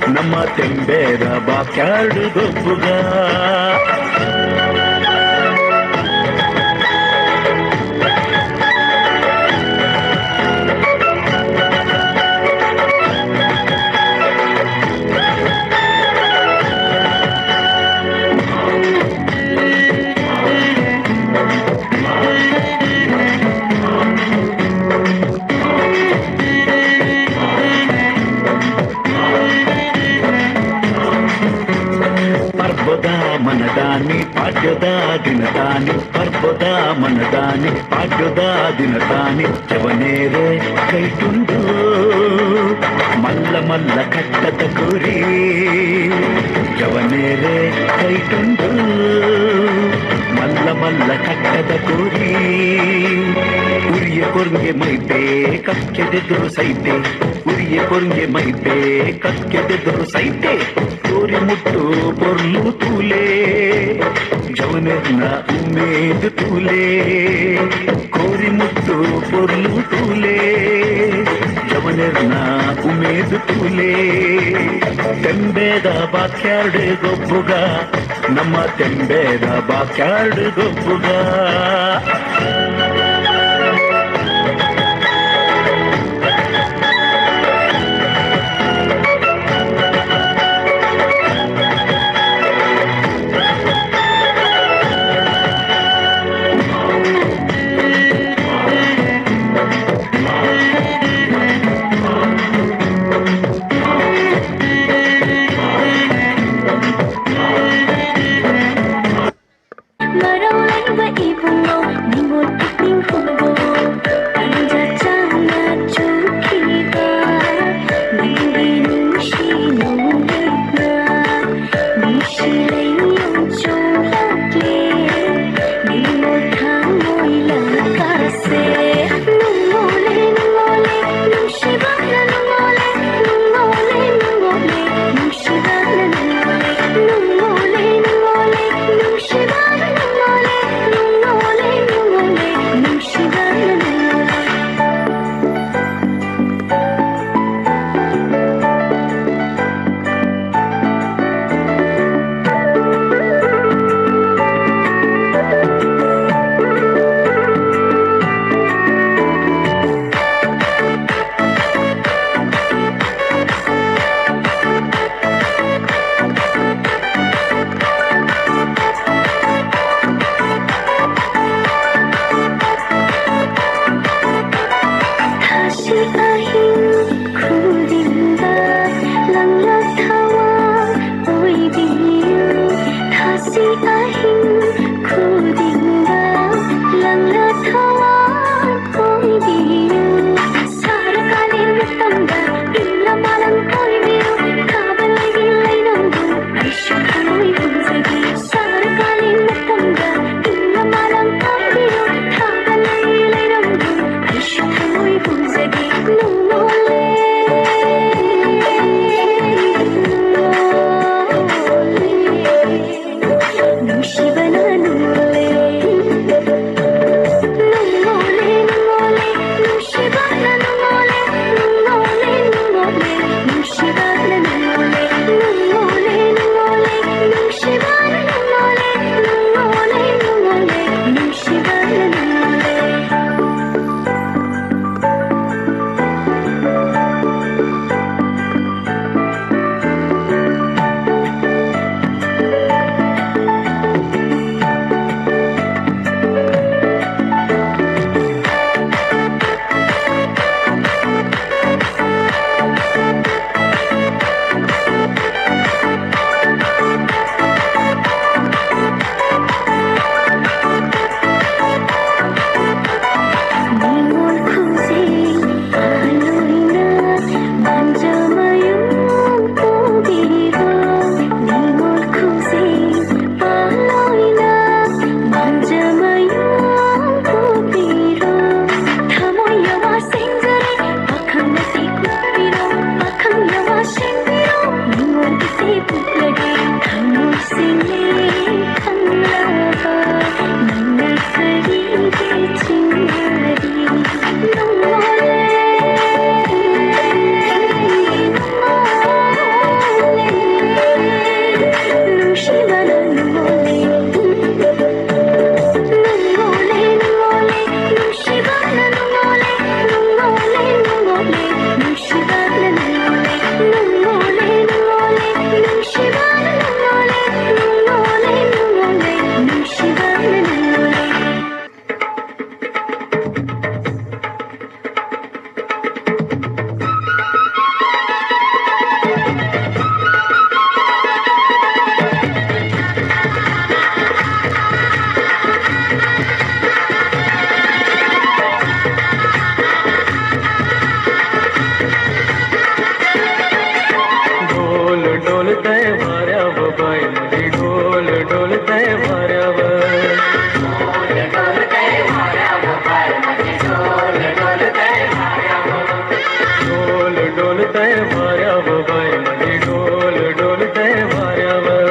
ನಮ್ಮ ತೆಂಬೇದ ಬಾಕ್ಯಾರ್ಡ್ ಗೊಬ್ಬುಗ. ಪರ್ಬದ ಮನದಾನಿ ದಿನತಾನಿ ಪಾಡ್ಯದ ದಿನತಾನಿ ಪರ್ಬದ ಮನದಾನಿ ಪಾಡ್ಯದ ದಿನತಾನಿ ಜವನೇರೆ ಕೈಟುಂಡು ಮಲ್ಲ ಮಲ್ಲ ಕಟ್ಟದ ಕುರಿ ಜವನೇರೆ ಕೈಟುಂಡು ಮಲ್ಲ ಮಲ್ಲ ಕಟ್ಟದ ಕುರಿ ಉರಿಯ ಕೊರ್ಗೆ ಮೈತೆ ಕಕ್ಕೆದೆದುರು ಸೈತೆ ಉರಿಯ ಕೊರ್ಗೆ ಮೈತೆ ಕಕ್ಕೆದೆದುರು ಸೈತೆ ತೋರಿ ಮುಟ್ಟು ಪೊರ್ಲು ತೂಲೆ ಜವನೆರ್ನ ಉಮೇದು ತೂಲೆ ಕೋರಿ ಮುಟ್ಟು ಪೊರ್ಲು ತೂಲೆ ಜವನೆರ್ನ ಉಮೇದು ತೂಲೆ ತೆಂಬೇದ ಬಾಕ್ಯಾರ್ಡ್ ಗೊಬ್ಬುಗ ನಮ್ಮ ತೆಂಬೇದ ಬಾಕ್ಯಾರ್ಡ್ ಗೊಬ್ಬುಗ. ಮರೌಲೈವ ಇಬುಂಗೋ ನಿಂಗೋಲ್. डोलते वाऱ्यावर बाय माझी डोल डोलते वाऱ्यावर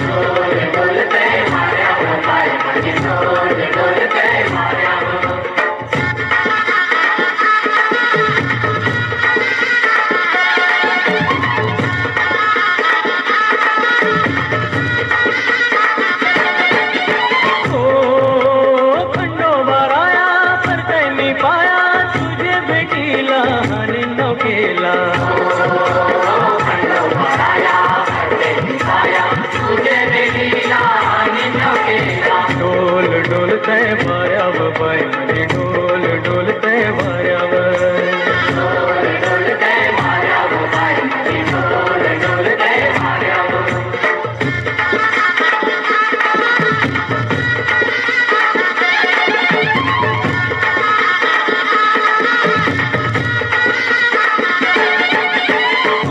डोल डोलते वाऱ्यावर बाय माझी डोल डोलते वाऱ्यावर. ओ खंडोबाराया परतय मी पाया तुझे भेटीला निन्नो केला. खंडोबाराया परतय मी पाया तुझे भेटीला निन्नो केला. डोल डोलते वाऱ्यावर बाय माझी डोल डोलते वाऱ्यावर. डोल डोलते वाऱ्यावर बाय माझी डोल डोलते वाऱ्यावर.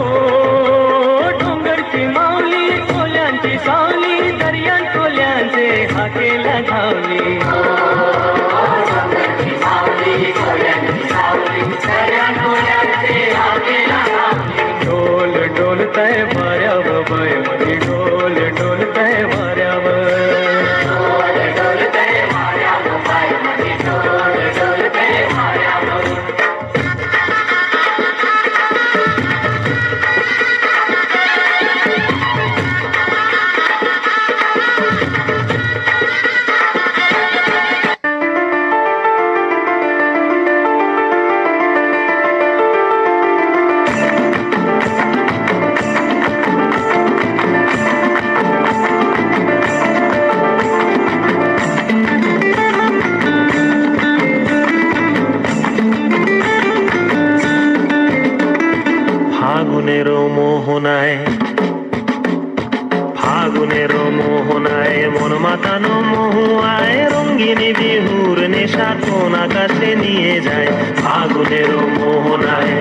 ओ डोंगरची माऊली कोल्यांची सावली दर्यान कोल्यांचे हाकेला धावली. डोंगरची माऊली कोल्यांची सावली दर्यान कोल्यांचे हाकेला धावली. डोल डोलते वाऱ्यावर बाय माझी डोल डोलते वाऱ्यावर. डोल डोलते वाऱ्यावर बाय माझी डोल डोलते वाऱ्यावर. ফাগুনের মোহনায় ফাগুনের মোহনায় মন মাতানো মহুয়ায় রঙ্গিনী বিহুর নেশা কোন আকাশে নিয়ে যায়। ফাগুনের মোহনায়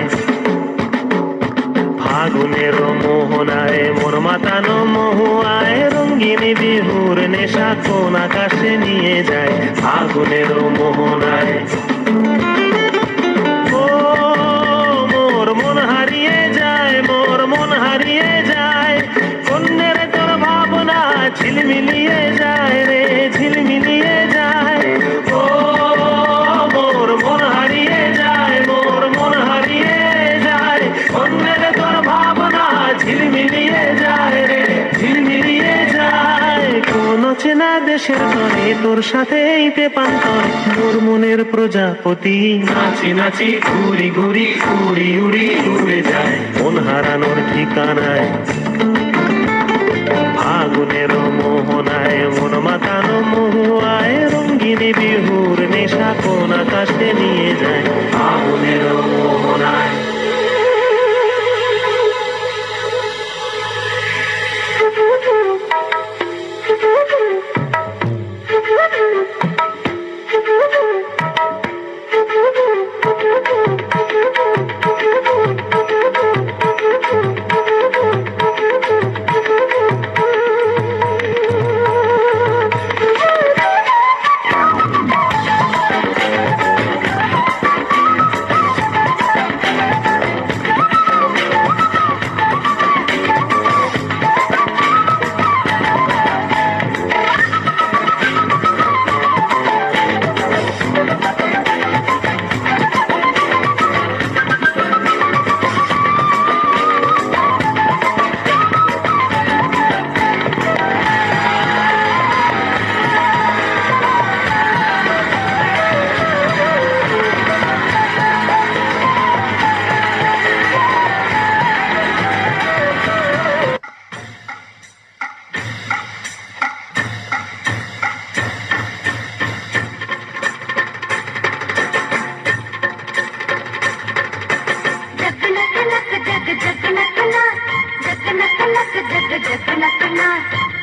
ফাগুনের মোহনায় মন মাতানো মহুয়ায় রঙ্গিনী বিহুর নেশা কোন আকাশে নিয়ে যায়। ফাগুনের মোহনায় ও মোর মন হারিয়ে যায় মোর মন হারিয়ে যায় কন্যের তোর ভাবনা ঝিলমিলিয়ে যায় রে ঝিলমিলিয়ে যায়। ও মোর মন হারিয়ে যায় মোর মন হারিয়ে যায় কন্যের তোর ভাবনা ঝিলমিলিয়ে যায় রে ঝিলমিলিয়ে যায়। কোন চেনা দেশের তরে তোর সাথে এইতে পান্তরে মোর মনের প্রজাপতি নাচি নাচি ঘুরি ঘুরি উড়ি উড়ি উড়ে যায় মন হারানোর ঠিকানায়। ফাগুনের মোহনায় মন মাতানো মহুয়ায় রঙ্গিনী বিহুর নেশা কোন আকাশে নিয়ে যায়। ফাগুনের মোহনায়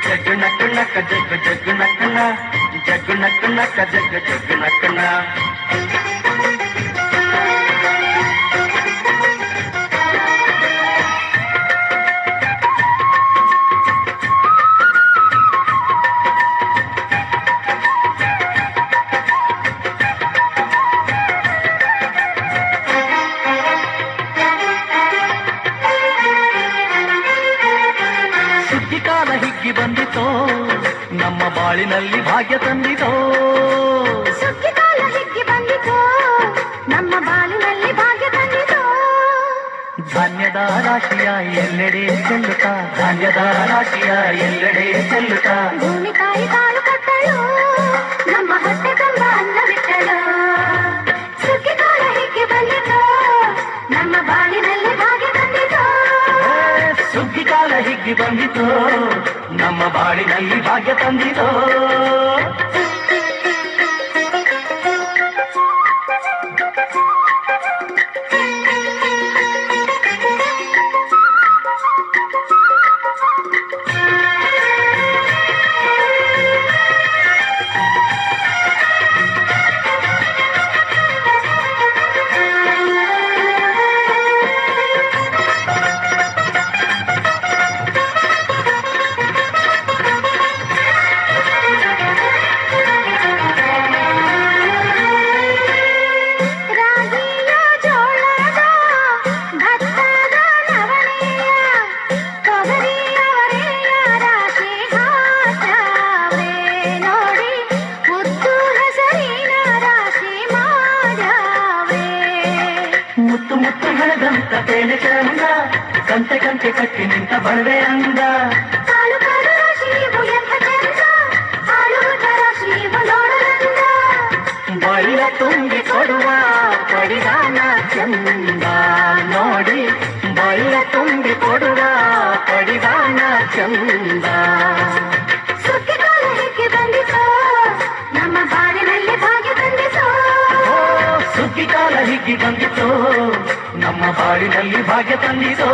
जग नक नक जग जग नकना जग नक नक जग जग नकना। ಸುಗ್ಗಿ ಕಾಲ ಹಿಗ್ಗಿ ಬಂದಿತೋ, ನಮ್ಮ ಬಾಳಿನಲ್ಲಿ ಭಾಗ್ಯ ತಂದಿತೋ. ಸುಗ್ಗಿ ಕಾಲ ಹಿಗ್ಗಿ ಬಂದಿತೋ, ನಮ್ಮ ಬಾಳಿನಲ್ಲಿ ಭಾಗ್ಯ ತಂದಿತೋ. ಧಾನ್ಯದ ರಾಶಿಯ ಎಲ್ಲೆಡೆ ಚೆಲ್ಲುತ್ತಾ, ಧಾನ್ಯದ ರಾಶಿಯ ಎಲ್ಲೆಡೆ ಚೆಲ್ಲುತ್ತಾ. ಭೂಮಿ ತಾಯಿ ಕಾಳು ಕಟ್ಟಳು, ನಮ್ಮ ಹೊಟ್ಟೆ ತುಂಬ ಅನ್ನವಿಟ್ಟಳು. ಸುಗ್ಗಿ ಕಾಲ ಹಿಗ್ಗಿ ಬಂದಿತೋ, ನಮ್ಮ ಬಾಳಿನಲ್ಲಿ ಭಾಗ್ಯ ತಂದಿತೋ. ಸುಗ್ಗಿ ಕಾಲ ಹಿಗ್ಗಿ ಬಂದಿತೋ, ನಮ್ಮ ಬಾಳಿನಲ್ಲಿ ಭಾಗ್ಯ ತಂದಿತೋ. ರಾಗಿಯ ಜೋಳದ ಭತ್ತದ ನವಣೆಯ ತೊಗರಿಯವರೆಯ ರಾಶಿ ಹಾಕ್ಯಾವ್ರೆ ನೋಡಿ, ಉದ್ದು ಹೆಸರಿನ ರಾಶಿ ಮಾಡ್ಯಾವ್ರೆ. ಮುತ್ತು ಮುತ್ತು ಹಣದಂತ ತೇನೆ ಚಂದ, ಕಂತೆ ಕಂತೆ ಕಟ್ಟಿ ನಿಂತ ಬಡವೆ ಅಂದ. ಕಾಳು ಕಾಳು ರಾಶಿ ಇವು ಎಂಥ ಚಂದ, ಆಳುವುದ ರಾಶಿ ಇವು ನೋಡಲಂದ. ಬಳ್ಳ ತುಂಬಿ ಕೊಡುವ ಪಡಿದಾನ ಚಂದ ನೋಡಿ, ಬಳ್ಳ ತುಂಬಿ ಕೊಡುವ ಪಡಿದಾನ ಚಂದ. ಸುಗ್ಗಿ ಕಾಲ ಹಿಗ್ಗಿ ಬಂದಿತೋ, ನಮ್ಮ ಬಾಳಿನಲ್ಲಿ ಭಾಗ್ಯ ತಂದಿತೋ. ಓ ಸುಗ್ಗಿ ಕಾಲ ಹಿಗ್ಗಿ ಬಂದಿತೋ, ನಮ್ಮ ಬಾಳಿನಲ್ಲಿ ಭಾಗ್ಯ ತಂದಿತೋ.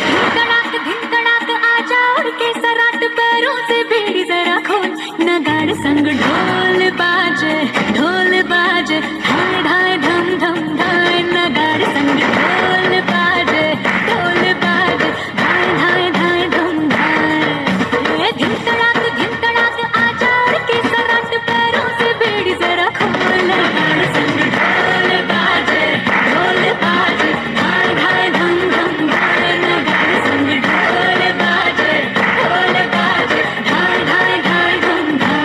धिंतड़ाक धिंतड़ाक आजा उड़ के सराट, पैरों से बेड़ी जरा खोल, नगाड़ संग ढोल बाजे, ढोल बाजे, ढाय ढाय धम धम ढाय, नगाड़ संग ढोल बाजे, ढोल बाजे, ढाय ढाय ढाय धम ढाय। धिंतड़ाक धिंतड़ाक आजा उड़ के सराट, पैरों से बेड़ी जरा खोल, नगाड़ संग ढोल बाजे, ढोल बाजे, ढाय ढाय धम धम ढाय, नगाड़ संग ढोल बाजे, ढोल बाजे, ढाय ढाय ढाय धम ढाय।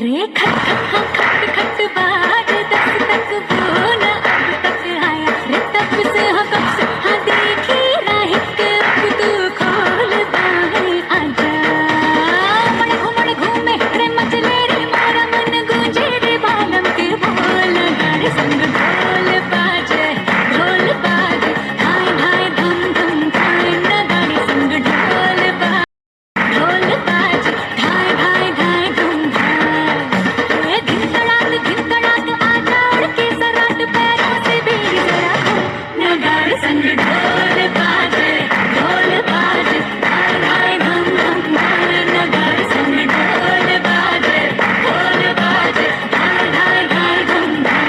रे खट खट हाँ खट खट बाज, दस तक वो न अब तक आया रे, तब से हाँ कब से हाँ देखी राही के अब तू खोल बाहें आजा। मन घूमण घूमे रे मचले रे मारा मन गूंजे रे बालम के बोल, गाड़ी संग ढोल बाजे, ढोल बाजे, ढाई ढाई धम धम ढाई, नगाड़ी संग ढोल बाजे, ढोल बाजे, ढाई ढाई ढाई धम ढाई। धिंतड़ाक धिंतड़ाक आजा उड़ के सराट, पैरों से बेड़ी जरा खोल, नगाड़ संग ढोल बाजे, ढोल बाजे, ढाई ढाई धम धम ढाई, नगाड़ संग ढोल बाजे, ढोल बाजे, ढाई ढाई ढाई धम ढाई।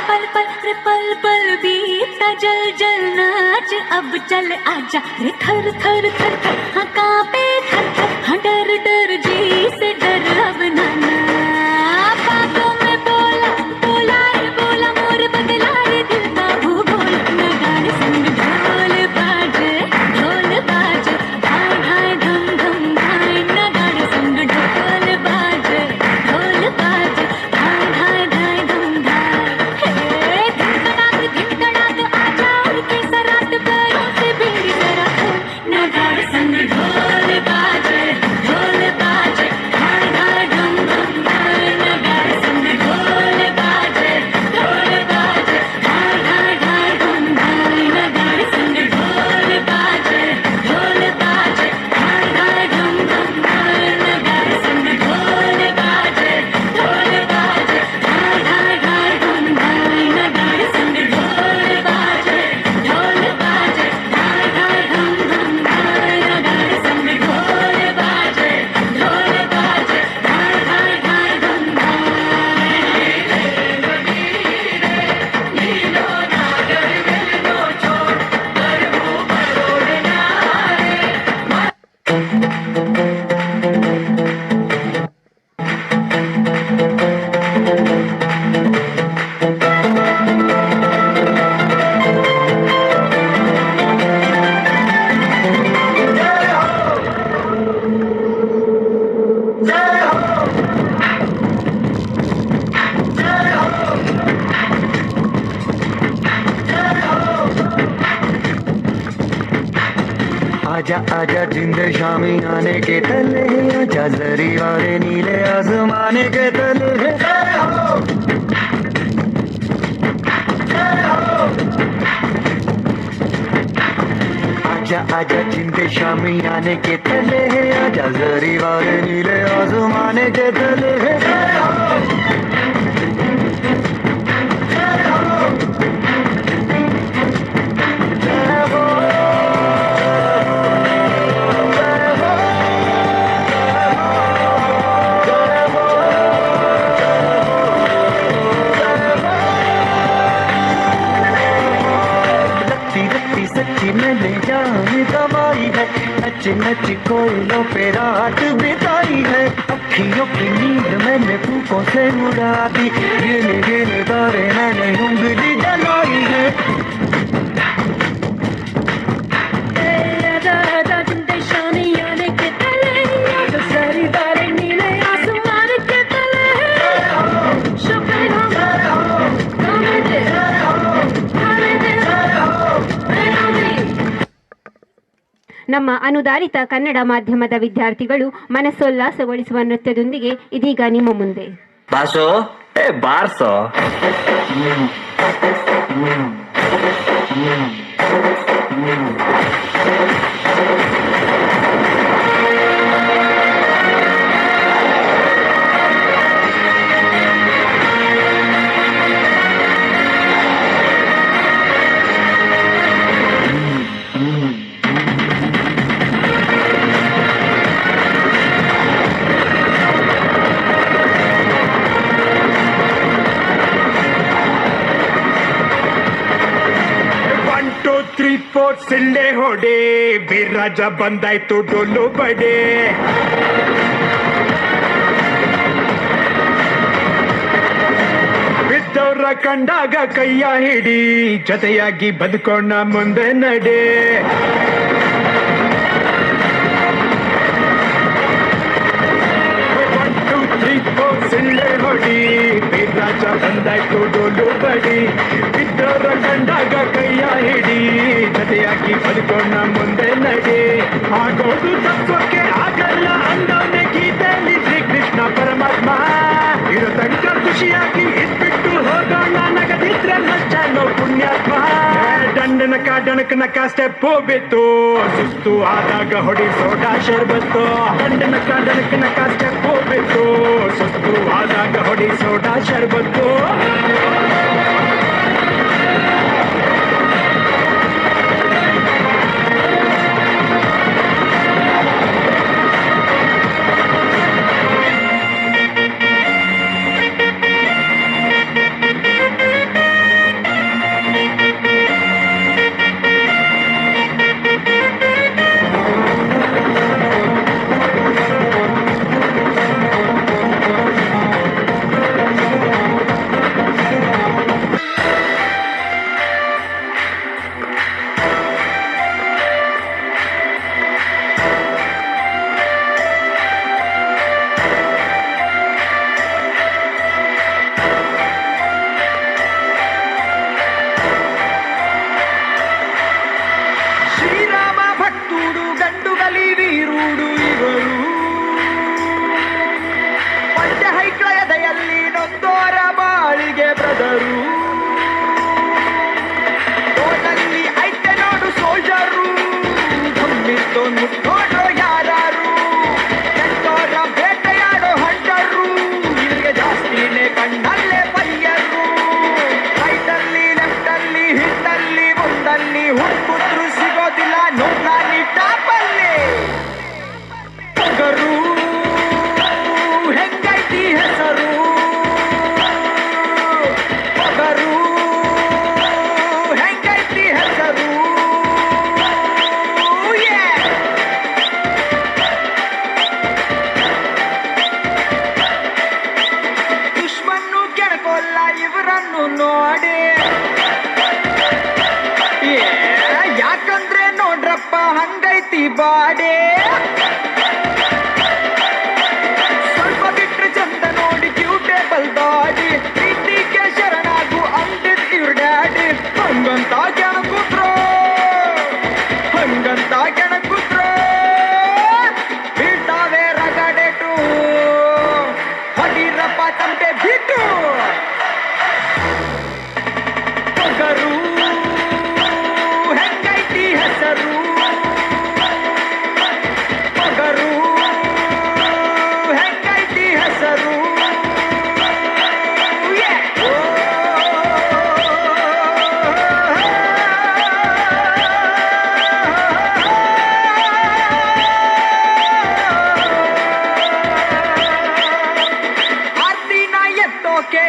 पल पल रे पल पल बीता जल जल नाच, अब चल आजा रे थर थर थर थर हाँ कांपे थर थर, हाँ डर डर जी से डर अब नाना। आजा आजा जिंद शामी आने के तले, आजा जरी वाले नीले आसमाने के तले। जय हो, जय हो। आजा आजा जिंद शामी आने के तले, आजा जरी वाले नीले आसमाने के तले। जय हो, जय हो, जय हो। मैंने जान गवाई है, नच नच कोयलों पे रात बिताई है। अखियों की नींद मैंने फूकों से उड़ा दी, गिन गिन तारे मैंने उंगली जलाई है। ನಮ್ಮ ಅನುದಾನಿತ ಕನ್ನಡ ಮಾಧ್ಯಮದ ವಿದ್ಯಾರ್ಥಿಗಳು ಮನಸ್ಸೋಲ್ಲಾಸಗೊಳಿಸುವ ನೃತ್ಯದೊಂದಿಗೆ ಇದೀಗ ನಿಮ್ಮ ಮುಂದೆ. ಬಾಸೋ, ಏ ಬಾರ್ಸೋ. ಸಿಳ್ಳೆ ಹೊಡೆ ವೀರರಾಜ ಬಂದಾಯ್ತು ಡೊಳ್ಳು ಬಡೆ. ಬಿದ್ದವರ ಕಂಡಾಗ ಕೈಯ ಹಿಡಿ, ಜೊತೆಯಾಗಿ ಬದುಕೋಣ ಮುಂದೆ ನಡೆ. 1 2 3 4 ಸಿಳ್ಳೆ ಹೊಡಿ ವೀರರಾಜ ಬಂದಾಯ್ತು ಡೊಳ್ಳು ಬಡಿ. ಬಿದ್ದವರ ಕಂಡಾಗ ಕೈಯ ಹಿಡಿ, ಜೊತೆಯಾಗಿ ಬದುಕೋಣ ಮುಂದೆ ನಡೆ. ಆಗೋದು ತತ್ವಕ್ಕೆ ಆಗಲ್ಲ ಅಂದವನೇ ಗೀತೆಯಲ್ಲಿ ಶ್ರೀಕೃಷ್ಣ ಪರಮಾತ್ಮ. ಇರೋ ತನಕ ಖುಷಿಯಾಗಿ ಇದ್ಬಿಟ್ಟು ಹೋಗೋಣ, ನಗದಿದ್ರೆ ಮಚ್ಚಾನೋ ಪುಣ್ಯಾತ್ಮ. ದಂಡನಕ ಡಣಕನಕ ಸ್ಟೆಪ್ ಬಿತ್ತು, ಸುಸ್ತು ಆದಾಗ ಹೊಡಿ ಸೋಡಾ ಶರ್ಬತ್ತು. ದಂಡನಕ ಡಣಕನಕ ಸ್ಟೆಪ್ ಬಿತ್ತು, ಸುಸ್ತು ಆದಾಗ ಹೊಡಿ ಸೋಡಾ ಶರ್ಬತ್ತು. ಬಾಡೆ ಸ್ವಲ್ಪ ಬಿಟ್ರೆ ಚಂದ ನೋಡಿ ಕ್ಯೂಟೇಬಲ್ ದಾಡಿ ಪ್ರೀತಿಗೆ ಶರಣಾಗು ಅಂದಿದ್ ಇವ್ರ ಡ್ಯಾಡಿ. ಹಂಗಂತ ಕೆಣಕುತ್ರೋ, ಹಂಗಂತ ಕೆಣಕುತ್ರೋ.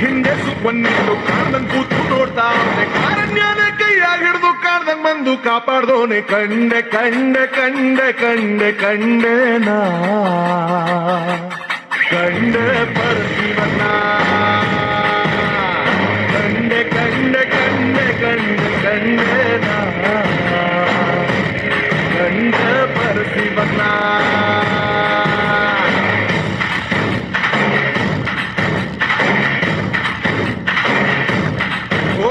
ಹಿಂದೆ ಸುಪ್ಪನ್ನಿಟ್ಟು ಕಾಣ್ದಂಗ್ ಕೂತು ನೋಡ್ತಾವನೆ ಕಾರಣ್ಯನ ಕೈಯಾಗ ಹಿಡಿದು ಕಾಣ್ದಂಗ್ ಬಂದು ಕಾಪಾಡ್ದೋನೆ ಕಂಡೆ ಕಂಡೆ ಕಂಡೆ ಕಂಡೆ ಕಂಡೆ ನಾ ಕಂಡೆ ಪರಶಿವನ ಕಂಡೆ ಕಂಡೆ ಕಂಡೆ ಕಂಡೆ ಕಂಡೆ ನಾ ಕಂಡೆ ಪರಶಿವನ. ಓ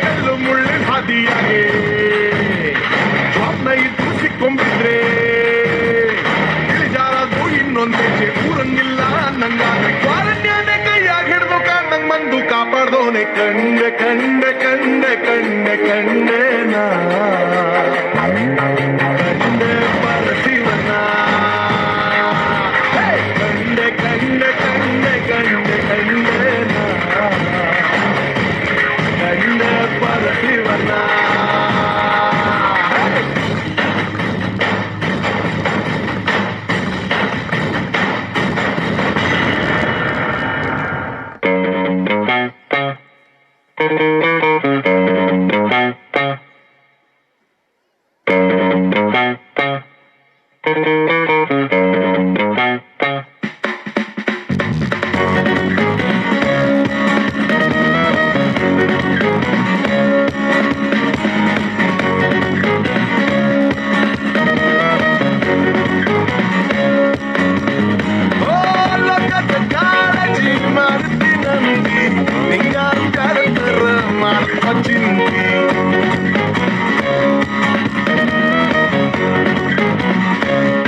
ಕಲ್ಲು ಮುಳ್ಳಿನ ಹಾದಿಯಾಗೆ ಜಾಬ್ನ ಇದ್ದು ಸಿಕ್ಕೊಂಬಿದ್ರೆ ಇಳಿಜಾರದು ಇನ್ನೊಂದ್ ಹೆಜ್ಜೆ ಊರಂಗಿಲ್ಲ ನಂಗಾದ್ರೆ ಕಾರಣ್ಯನೇ ಕೈಯಾಗ ಹಿಡಿದು ಕಾಣ್ದಂಗ್ ಬಂದು ಕಾಪಾಡ್ದೋನೆ ಕಂಡೆ ಕಂಡೆ ಕಂಡೆ ಕಂಡೆ ಕಂಡೆ ನಾ ಕಂಡೆ ಪರಶಿವನ ಕಂಡೆ ಕಂಡೆ ಕಂಡೆ ಕಂಡೆ ಕಂಡೆ ನಾ ಕಂಡೆ ಪರಶಿವನ. ಓ ಲೋಕದ ಕಾಳಜಿ ಮಾಡ್ತೀನಂದಿ ನಿಂಗಾರು ಕರೆತರ ಮಾಡ್ತ ಚಿಂತಿ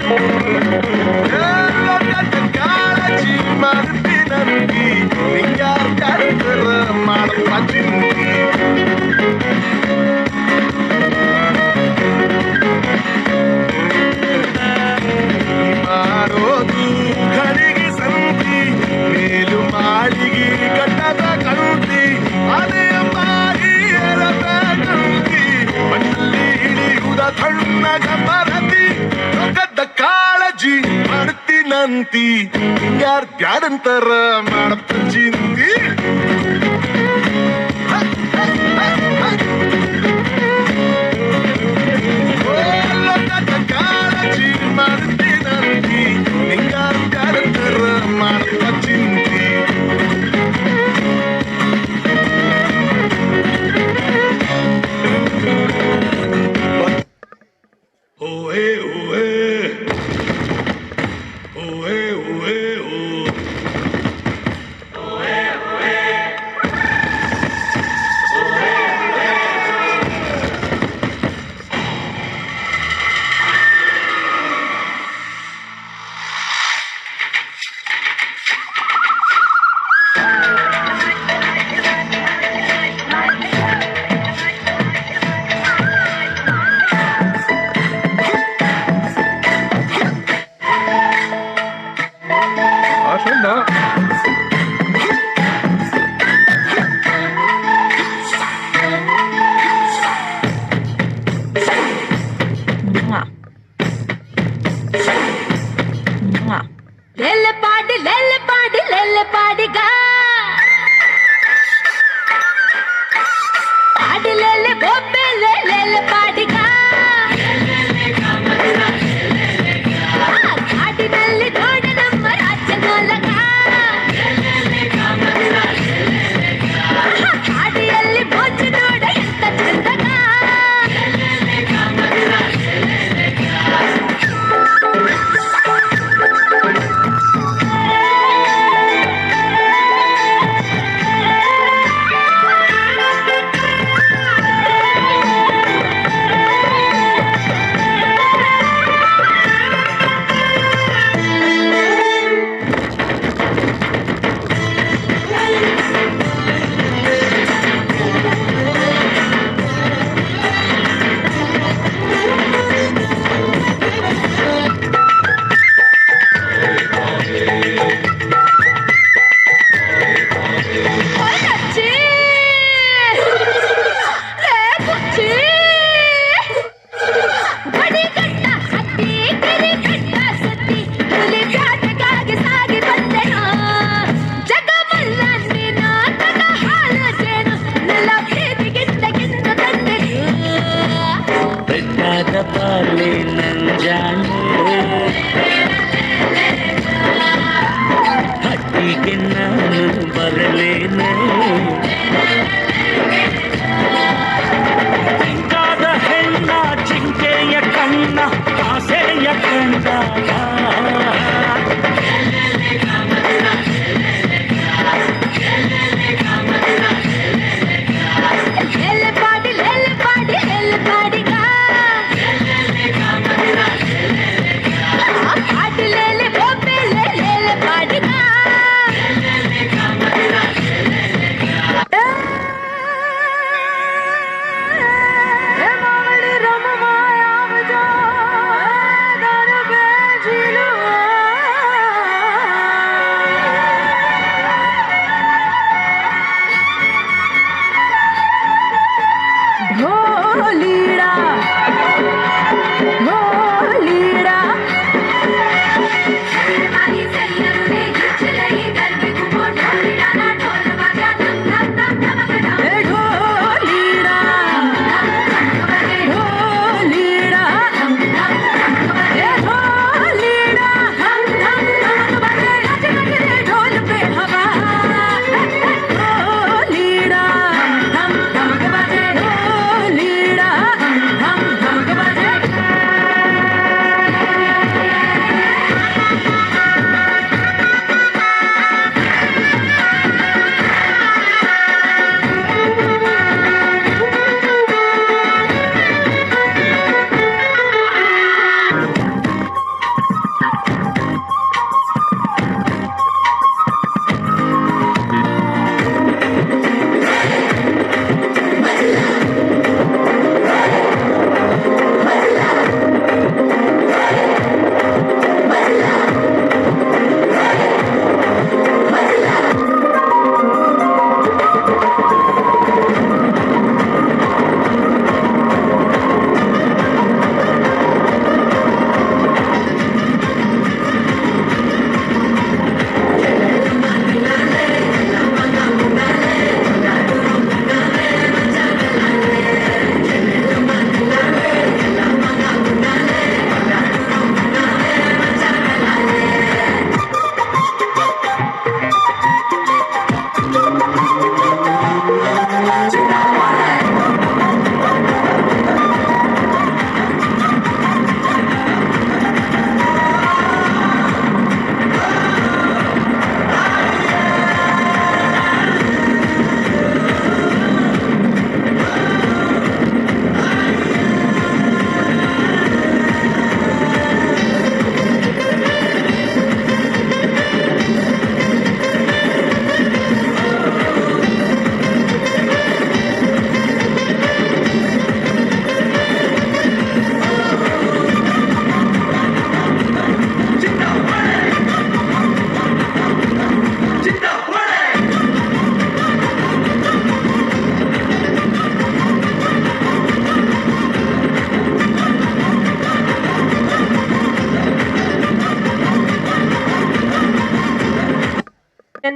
ಏ ಲೋಕದ ಕಾಳಜಿ ಮಾಡ್ತೀನಂದಿ ನಿಂಗಾರು ಕರೆತರ ಮಾಡ್ತ ಚಿಂತಿ. ಮಾಡೋದು ಘಳಿಗೆ ಸಂತಿ ಮೇಲು ಮಾಳಿಗೆ ಕಟ್ಟದ ಕಂತಿ ಅದೇ ಮಾರಿ ಎರದ ಕಂತಿ ಮಣ್ಣಲ್ಲಿ ಇಳಿಯುವುದ ತಣ್ಣಗ ಮರತಿ ರೊಕ್ಕದ ಕಾಳಜಿ ಮಾಡ್ತೀನಂತಿ ಯಾರ್ ಬ್ಯಾಡಂತಾರ ಮಾಡತ್ತ ಚಿಂತಿ. ಓ ಲೋಕದ ಕಾಳಜಿ ಮಾಡ್ತೀನಂತಿ ನಿಂಗಾರು ಬ್ಯಾಡಂತಾರ ಮಾಡತ್ತ ಚಿಂತಿ. ಓಹೇ ಓಹೇ ಓಹೇ ಓಹೇ ಓ.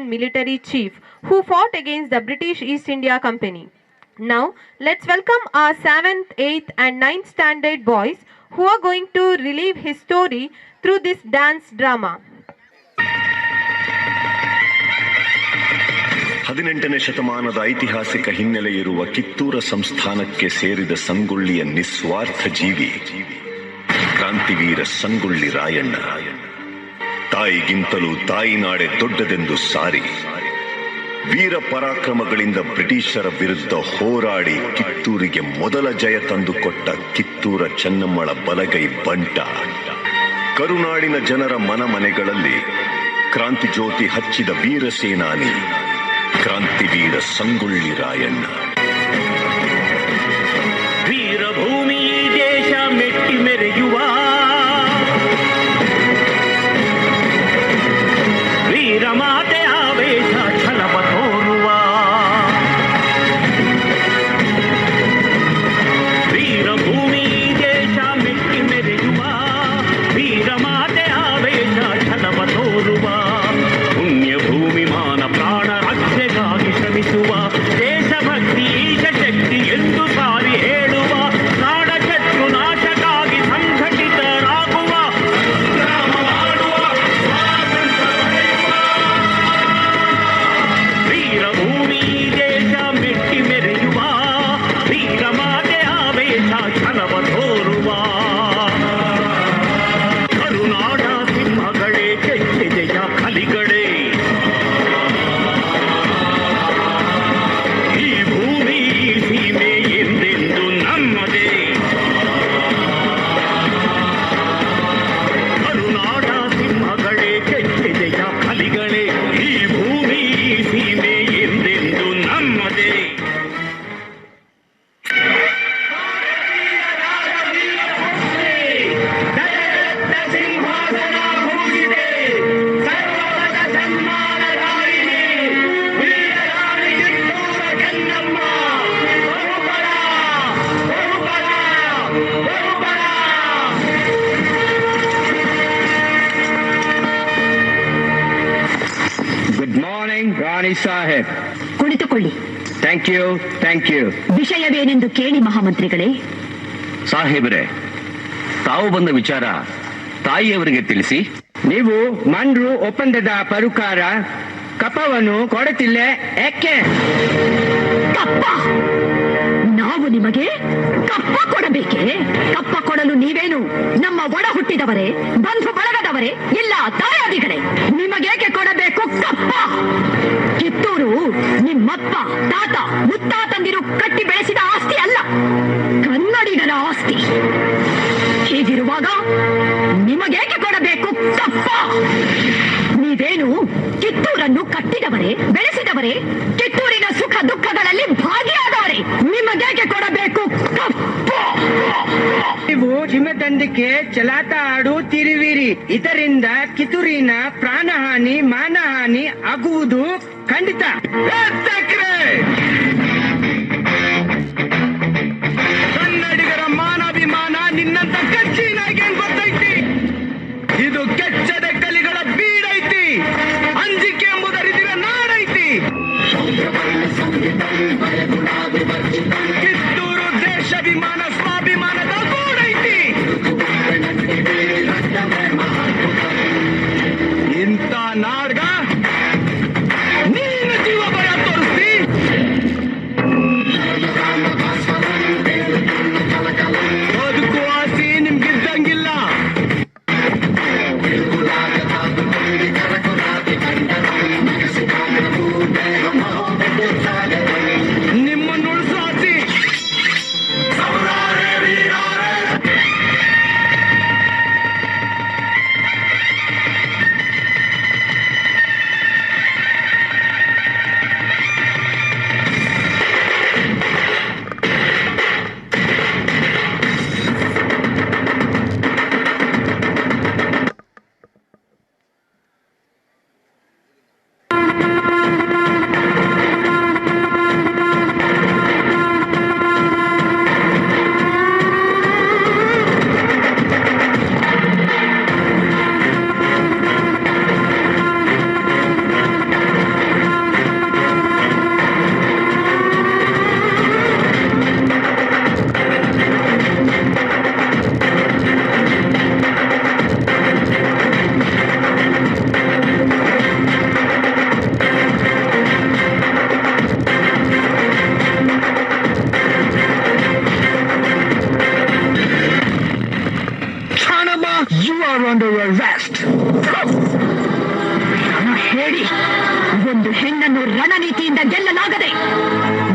Indian military chief who fought against the British East India Company. Now, let's welcome our 7th, 8th, and 9th standard boys who are going to relive his story through this dance drama. 18ನೇ ಶತಮಾನದ ಐತಿಹಾಸಿಕ ಹಿನ್ನೆಲೆ ಇರುವ ಕಿತ್ತೂರ ಸಂಸ್ಥಾನಕ್ಕೆ ಸೇರಿದ ಸಂಗೊಳ್ಳಿಯ ನಿಸ್ವಾರ್ಥ ಜೀವಿ ಕ್ರಾಂತಿವೀರ ಸಂಗೊಳ್ಳಿ ರಾಯಣ್ಣ. ತಾಯಿಗಿಂತಲೂ ತಾಯಿನಾಡೆ ದೊಡ್ಡದೆಂದು ಸಾರಿ ವೀರ ಪರಾಕ್ರಮಗಳಿಂದ ಬ್ರಿಟಿಷರ ವಿರುದ್ಧ ಹೋರಾಡಿ ಕಿತ್ತೂರಿಗೆ ಮೊದಲ ಜಯ ತಂದುಕೊಟ್ಟ ಕಿತ್ತೂರ ಚೆನ್ನಮ್ಮಳ ಬಲಗೈ ಬಂಟ. ಕರುನಾಡಿನ ಜನರ ಮನಮನೆಗಳಲ್ಲಿ ಕ್ರಾಂತಿ ಜ್ಯೋತಿ ಹಚ್ಚಿದ ವೀರ ಸೇನಾನಿ ಕ್ರಾಂತಿವೀರ ಸಂಗೊಳ್ಳಿ ರಾಯಣ್ಣ. ವೀರಭೂಮಿ ದೇಶ ಮೆಟ್ಟಿ ಮೆರೆಯುವ ವೀರಮಾತೆ ಆವೇಶ ಛಲವ ತೋರುವ ವೀರಭೂಮಿ ದೇಶ ಮೆಟ್ಟಿ ಮೆರೆಯುವ ವೀರಮಾತೆ ಆವೇಶ ಛಲವ ತೋರುವ ಪುಣ್ಯಭೂಮಿ ಮಾನ ಪ್ರಾಣ ರಕ್ಷೆಗಾಗಿ ಶ್ರಮಿಸುವ ದೇಶಭಕ್ತಿ ಈಶಶಕ್ತಿ ಎಂದು ಸಾರಿ ಹೇಳುವ ನಾಡ ಶತ್ರು ನಾಶಕ್ಕಾಗಿ ಸಂಘಟಿತರಾಗುವ ಸಂಗ್ರಾಮ ಮಾಡುವ ಸ್ವಾತಂತ್ರ್ಯ ಪಡೆಯುವ ವೀರಭೂಮಿ ದೇಶ ಮೆಟ್ಟಿ ಮೆರೆಯುವ ವೀರಮಾತೆ ಆವೇಶ ಛಲವ ತೋರುವ ಕರುನಾಡ ಸಿಂಹಗಳೇ ಕೆಚ್ಚೆದೆಯ ಕಲಿಗಳೇ ಈ ಭೂಮಿ ಈ ಸೀಮೆ ಎಂದೆಂದು ನಮ್ಮದೇ ಕರುನಾಡ ಸಿಂಹಗಳೇ ಕೆಚ್ಚೆದೆಯ ಕಲಿಗಳೇ ಈ ಭೂಮಿ ಈ ಸೀಮೆ ಎಂದೆಂದು ನಮ್ಮದೇ. ಗುಡ್ ಮಾರ್ನಿಂಗ್ ರಾಣಿ ಸಾಹೇಬ್. ಕುಳಿತುಕೊಳ್ಳಿ. Thank you, thank you. ವಿಷಯವೇನೆಂದು ಕೇಳಿ ಮಹಾಮಂತ್ರಿಗಳೇ. ಸಾಹೇಬ್ರೆ, ತಾವು ಬಂದ ವಿಚಾರ ತಾಯಿಯವರಿಗೆ ತಿಳಿಸಿ. ನೀವು ಮನ್ರು ಒಪ್ಪಂದದ ಪರುಕಾರ ಕಪವನ್ನು ಕೊಡುತ್ತಿಲ್ಲ ಏಕೆ? ಕಪ್ಪ? ನಾವು ನಿಮಗೆ ಕಪ್ಪ ಕೊಡಬೇಕೆ? ಕಪ್ಪ ಕೊಡಲು ನೀವೇನು ನಮ್ಮ ಒಡ ಹುಟ್ಟಿದವರೇ, ಬಂಧು ಬಳಗದವರೇ, ಇಲ್ಲ ತಾಯಾದಿಗಳೇ? ನಿಮಗೇಕೆ ಕೊಡಬೇಕು ಕಪ್ಪ? ಕಿತ್ತೂರು ನಿಮ್ಮಪ್ಪ ತಾತ ಮುತ್ತಾತಂದಿರು ಕಟ್ಟಿ ಬೆಳೆಸಿದ ಆಸ್ತಿ ಅಲ್ಲ, ಕನ್ನಡಿಗರ ಆಸ್ತಿ. ಹೀಗಿರುವಾಗ ನಿಮಗೇಕೆ ಕೊಡಬೇಕು ಕಪ್ಪ? ನೀವೇನು ಕಿತ್ತೂರನ್ನು ಕಟ್ಟಿದವರೇ, ಬೆಳೆಸಿದವರೇ, ಕಿತ್ತೂರಿನ ಸುಖ ದುಃಖಗಳಲ್ಲಿ ಭಾಗಿಯಾದವರೇ? ನಿಮಗೇಕೆ ಕೊಡಬೇಕು ಕಪ್ಪ? ನೀವು ಚಿಮದಂದಿಗೆ ಚಲಾಟ ಆಡುತ್ತಿರುವಿರಿ. ಇದರಿಂದ ಕಿತ್ತೂರಿನ ಪ್ರಾಣಹಾನಿ ಮಾನಹಾನಿ ಆಗುವುದು ಖಂಡಿತ. ಕನ್ನಡಿಗರ ಮಾನಾಭಿಮಾನ ನಿನ್ನಂತ ಕಚ್ಚಿ ನಾಯಿಗೆ ಗೊತ್ತೈತಿ. ಇದು ಕೆಚ್ಚದ ಕಲಿಗಳ ಬೀಡೈತಿ, ಅಂಜಿಕೆ ಎಂಬುದರಿದಿರ ನಾಡೈತಿ. ಕಿತ್ತೂರು ದೇಶಾಭಿಮಾನ ಸ್ವಾಭಿಮಾನದ ಗೂಡೈತಿ. ಇಂಥ ನಾಡ್ಗ ನೀನು ಜೀವ ಭಯ ತೋರಿಸ್ತಿ. ಬದುಕು ಆಸೆ ನಿಮ್ಗಿದ್ದಂಗಿಲ್ಲ. ನಿಮ್ಮ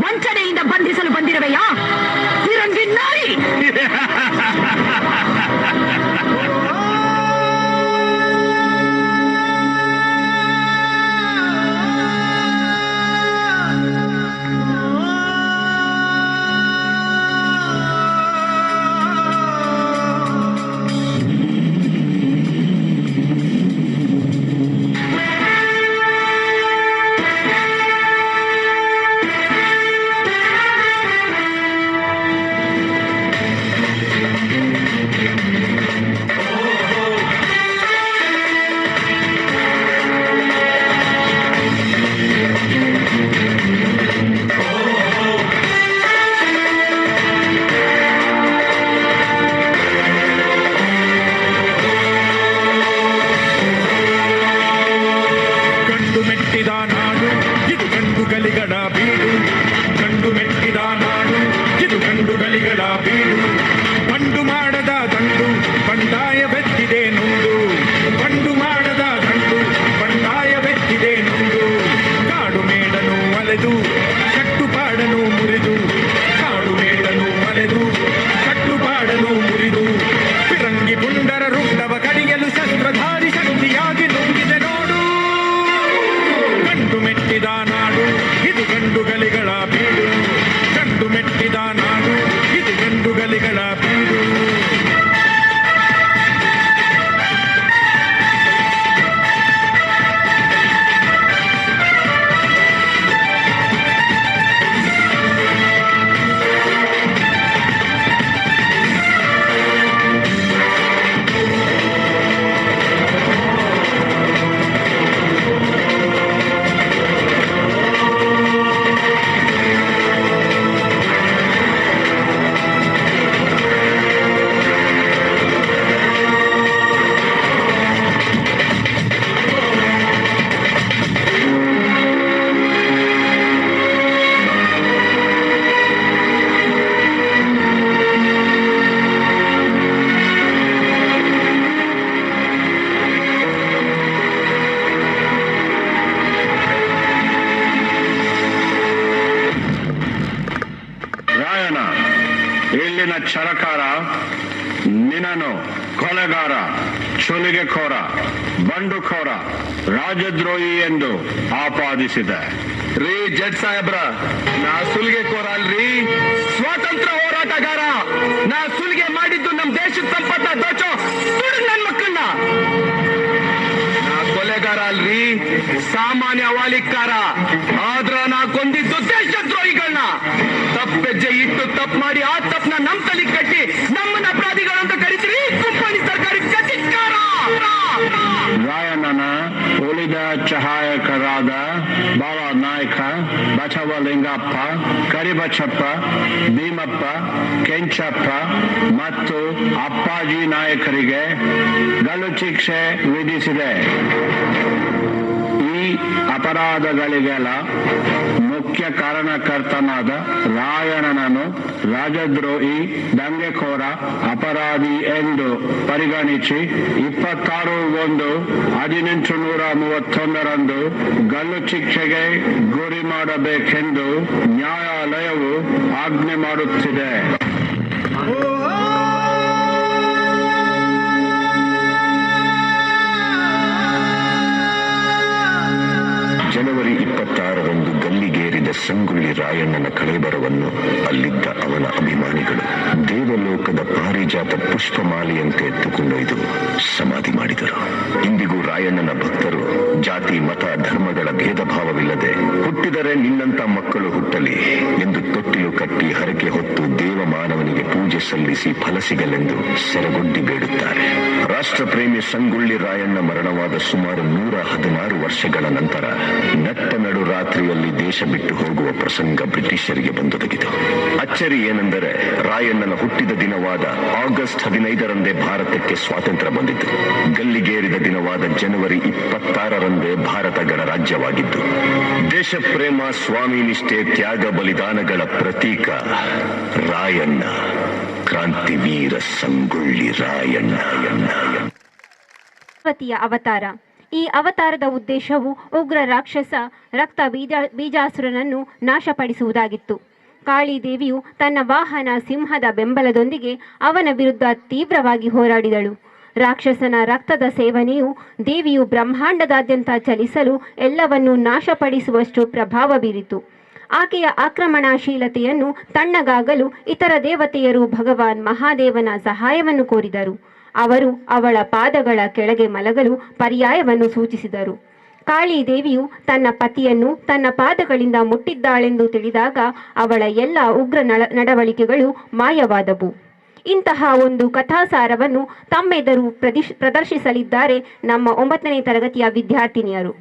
ವಂಚನೆಯಿಂದ ಬಂಧಿಸಲು ಬಂದಿರುವೆಯಾ ಫಿರಂಗಿ ನಾರಿ? ಗಂಡು ಮೆಟ್ಟಿದ ನಾಡು ಇದು, ಗಂಡುಗಲಿಗಳ ಬೀಡು. ಗಂಡು ಮೆಟ್ಟಿದ ನಾಡು ಇದು, ಗಂಡುಗಲಿಗಳ ಬೀಡು. ಬಂಡು ಮಾಡದ ದಂಡು ಬಂಡಾಯವೆತ್ತಿದೆ ನುಂಡು. ಬಂಡು ಮಾಡದ ದಂಡು ಬಂಡಾಯವೆತ್ತಿದೆ ನುಂಡು. ಕಾಡು ಮೇಡನು ಅಲೆದು ಕಟ್ಟುಪಾಡನು ಮುರಿದು, ಕಾಡು ಮೇಡನು ಅಲೆದು ಕಟ್ಟುಪಾಡನು ಮುರಿದು, ಫಿರಂಗಿ ಪುಂಡರ ರುಂಡವ ಕಡಿಯಲು ಶಸ್ತ್ರಧಾರಿ ಶಕ್ತಿಯಾಗಿ ನುಗ್ಗಿದೆ ನೋಡು. ಗಂಡು ಮೆಟ್ಟಿದ ನಾಡು ಇದು, ಗಂಡುಗಲಿಗಳ ಬೀಡು. ಗಂಡು ಮೆಟ್ಟಿದ ನಾಡು ಇದು, ಗಂಡುಗಲಿಗಳ ಬೀಡು. ರಾಯಣ, ಇಲ್ಲಿನ ಚರಕಾರ ನಿನ್ನನು ಕೊಲೆಗಾರ, ಸುಲಿಗೆಖೋರ, ಬಂಡುಖೋರ, ರಾಜದ್ರೋಹಿ ಎಂದು ಆಪಾದಿಸಿದೆ. ರೀ ಜಡ್ ಸಾಹೇಬ್ರ, ನಾ ಸುಲಿಗೆ ಕೋರ ಅಲ್ರಿ, ಸ್ವಾತಂತ್ರ್ಯ ಹೋರಾಟಗಾರ. ನಾ ಸುಲಿಗೆ ಮಾಡಿದ್ದು ನಮ್ ದೇಶದ ಸಂಪತ್ತ ದೋಚೋ ತುಡುಗ್ ನನ್ ಮಕ್ಕಳನ್ನ. ನಾ ಕೊಲೆಗಾರ ಅಲ್ರಿ, ಸಾಮಾನ್ಯ ವಾಲಿಕಾರ. ಆದ್ರ ನಾ ಕೊಂದಿದ್ದು ದೇಶದ್ರೋಹಿಗಳನ್ನ. ತಪ್ಪೆಜ್ಜೆ ಇಟ್ಟು ತಪ್ಪು ಮಾಡಿ ಆ ತಪ್ಪನ್ನ ನಮ್ ತಲೆ ಕಟ್ಟಿ ನಮ್ಮನ್ನ ಅಪರಾಧಿಗಳಂತ ಕರೀತೀರಿ. ಕುಂಪಣಿ ಸರ್ಕಾರಕ್ಕೆ ಧಿಕ್ಕಾರ. ರಾಯಣ್ಣನ ಉಳಿದ ಸಹಾಯಕರಾದ ಬಾಲ ನಾಯಕ, ಬಸವಲಿಂಗಪ್ಪ, ಕರಿಬಸಪ್ಪ, ಭೀಮಪ್ಪ, ಕೆಂಚಪ್ಪ ಮತ್ತು ಅಪ್ಪಾಜಿ ನಾಯಕರಿಗೆ ಗಲ್ಲು ಶಿಕ್ಷೆ ವಿಧಿಸಿದೆ. ಈ ಅಪರಾಧಗಳಿಗೆಲ್ಲ ಮುಖ್ಯ ಕಾರಣಕರ್ತನಾದ ರಾಯಣ್ಣನನ್ನು ರಾಜದ್ರೋಹಿ, ದಂಗೆಕೋರ, ಅಪರಾಧಿ ಎಂದು ಪರಿಗಣಿಸಿ 26/1/1831ರಂದು ಗಲ್ಲು ಶಿಕ್ಷೆಗೆ ಗುರಿ ಮಾಡಬೇಕೆಂದು ನ್ಯಾಯಾಲಯವು ಆಜ್ಞೆ ಮಾಡುತ್ತಿದೆ. ಜನವರಿ 26ರಂದು ಗಲ್ಲಿಗೇರಿದ ಸಂಗೊಳ್ಳಿ ರಾಯಣ್ಣನ ಕಳೇಬರವನ್ನು ಅಲ್ಲಿದ್ದ ಅವನ ಅಭಿಮಾನಿಗಳು ದೇವಲೋಕದ ಪಾರಿಜಾತ ಪುಷ್ಪಮಾಲೆಯಂತೆ ಎತ್ತುಕೊಂಡೊಯ್ದು ಸಮಾಧಿ ಮಾಡಿದರು. ಇಂದಿಗೂ ರಾಯಣ್ಣನ ಭಕ್ತರು ಜಾತಿ, ಮತ, ಧರ್ಮಗಳ ಭೇದ ಭಾವವಿಲ್ಲದೆ ಹುಟ್ಟಿದರೆ ನಿನ್ನಂತ ಮಕ್ಕಳು ಹುಟ್ಟಲಿ ಎಂದು ತೊಟ್ಟಿಲು ಕಟ್ಟಿ ಹರಕೆ ಹೊತ್ತು ದೇವಮಾನವನಿಗೆ ಪೂಜೆ ಸಲ್ಲಿಸಿ ಫಲ ಸಿಗಲೆಂದು ಸೆರಗೊಡ್ಡಿ ಬೇಡುತ್ತಾರೆ. ರಾಷ್ಟ್ರಪ್ರೇಮಿ ಸಂಗೊಳ್ಳಿ ರಾಯಣ್ಣ ಮರಣವಾದ ಸುಮಾರು 116 ವರ್ಷಗಳ ನಂತರ ನಟ್ಟ ನಡು ರಾತ್ರಿಯಲ್ಲಿ ದೇಶ ಬಿಟ್ಟು ಹೋಗುವ ಪ್ರಸಂಗ ಬ್ರಿಟಿಷರಿಗೆ ಬಂದೊದಗಿತು. ಅಚ್ಚರಿ ಏನೆಂದರೆ ರಾಯಣ್ಣನ ಹುಟ್ಟಿದ ದಿನವಾದ ಆಗಸ್ಟ್ 15ರಂದೇ ಭಾರತಕ್ಕೆ ಸ್ವಾತಂತ್ರ್ಯ ಬಂದಿತು. ಗಲ್ಲಿಗೇರಿದ ದಿನವಾದ ಜನವರಿ 26ರಂದೇ ಭಾರತ ಗಣರಾಜ್ಯವಾಗಿದ್ದು. ದೇಶಪ್ರೇಮ, ಸ್ವಾಮಿ ನಿಷ್ಠೆ, ತ್ಯಾಗ ಬಲಿದಾನಗಳ ಪ್ರತೀಕ ರಾಯಣ್ಣ, ಕ್ರಾಂತಿವೀರ ಸಂಗೊಳ್ಳಿ ರಾಯಣ್ಣ. ಸರಸ್ವತಿಯ ಅವತಾರ. ಈ ಅವತಾರದ ಉದ್ದೇಶವು ಉಗ್ರ ರಾಕ್ಷಸ ರಕ್ತ ಬೀಜಾಸುರನನ್ನು ನಾಶಪಡಿಸುವುದಾಗಿತ್ತು. ಕಾಳಿದೇವಿಯು ತನ್ನ ವಾಹನ ಸಿಂಹದ ಬೆಂಬಲದೊಂದಿಗೆ ಅವನ ವಿರುದ್ಧ ತೀವ್ರವಾಗಿ ಹೋರಾಡಿದಳು. ರಾಕ್ಷಸನ ರಕ್ತದ ಸೇವನೆಯು ದೇವಿಯು ಬ್ರಹ್ಮಾಂಡದಾದ್ಯಂತ ಚಲಿಸಲು ಎಲ್ಲವನ್ನೂ ನಾಶಪಡಿಸುವಷ್ಟು ಪ್ರಭಾವ ಬೀರಿತು. ಆಕೆಯ ಆಕ್ರಮಣಶೀಲತೆಯನ್ನು ತಣ್ಣಗಾಗಲು ಇತರ ದೇವತೆಯರು ಭಗವಾನ್ ಮಹಾದೇವನ ಸಹಾಯವನ್ನು ಕೋರಿದರು. ಅವರು ಅವಳ ಪಾದಗಳ ಕೆಳಗೆ ಮಲಗಲು ಪರ್ಯಾಯವನ್ನು ಸೂಚಿಸಿದರು. ಕಾಳಿ ದೇವಿಯು ತನ್ನ ಪತಿಯನ್ನು ತನ್ನ ಪಾದಗಳಿಂದ ಮುಟ್ಟಿದ್ದಾಳೆಂದು ತಿಳಿದಾಗ ಅವಳ ಎಲ್ಲ ಉಗ್ರ ನಡವಳಿಕೆಗಳು ಮಾಯವಾದವು. ಇಂತಹ ಒಂದು ಕಥಾಸಾರವನ್ನು ತಮ್ಮೆದುರು ಪ್ರದರ್ಶಿಸಲಿದ್ದಾರೆ ನಮ್ಮ 9ನೇ ತರಗತಿಯ ವಿದ್ಯಾರ್ಥಿನಿಯರು.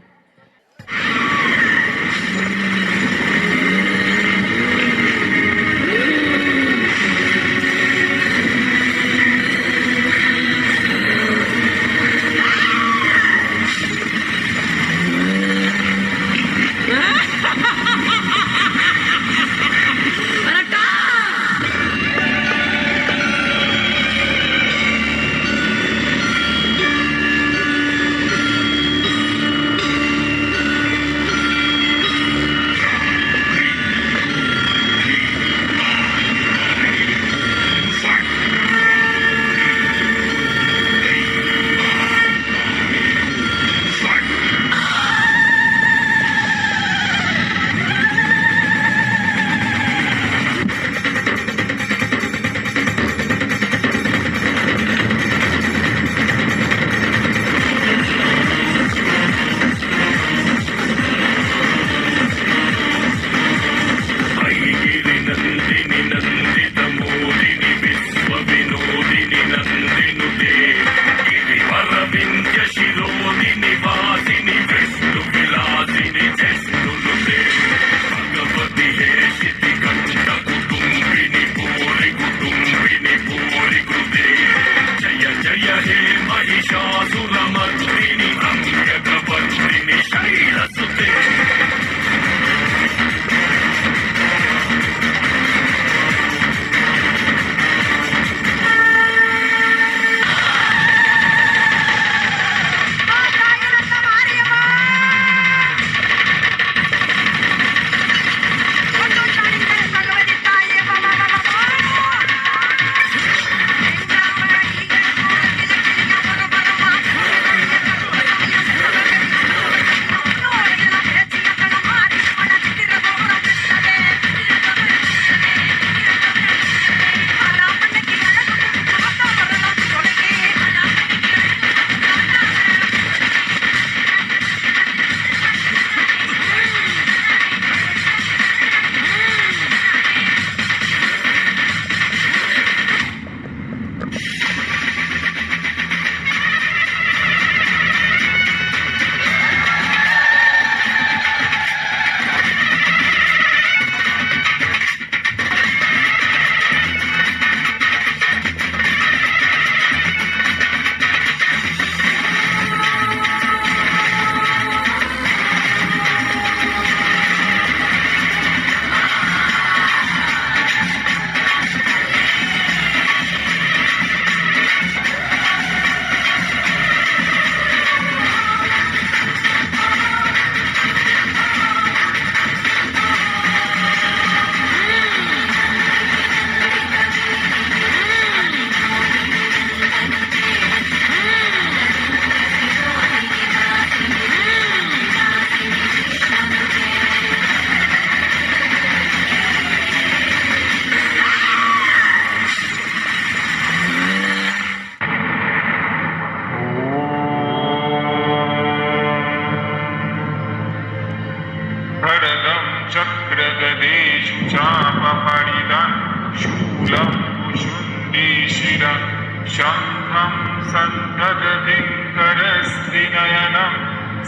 शङ्खं सन्ततदिङ्करस्त्रिनयनं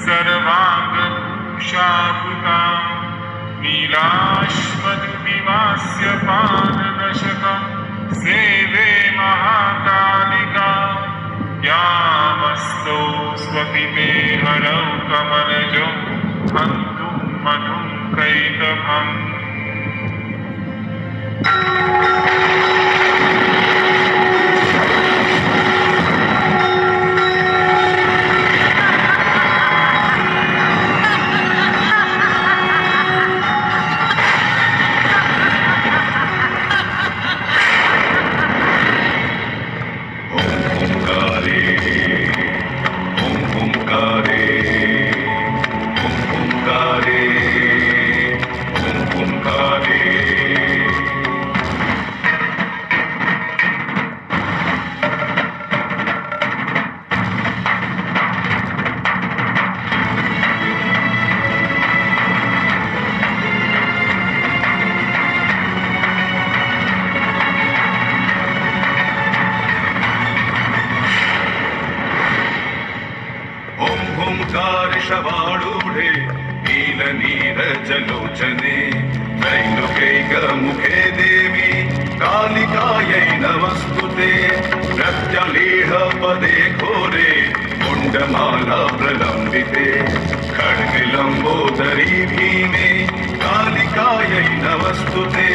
सर्वाङ्गभूषाभृतां नीलाश्मद्विमास्य पाददशकं सेवे महाकालिका यामस्तौ स्वपिते हरौ कमलजौ हन्तुं मधुं कैतभम्। पदे घोरे मुण्डमाला प्रलम्बिते खड्गलम्बोदरी भीमे कालिकायै नमस्तुते।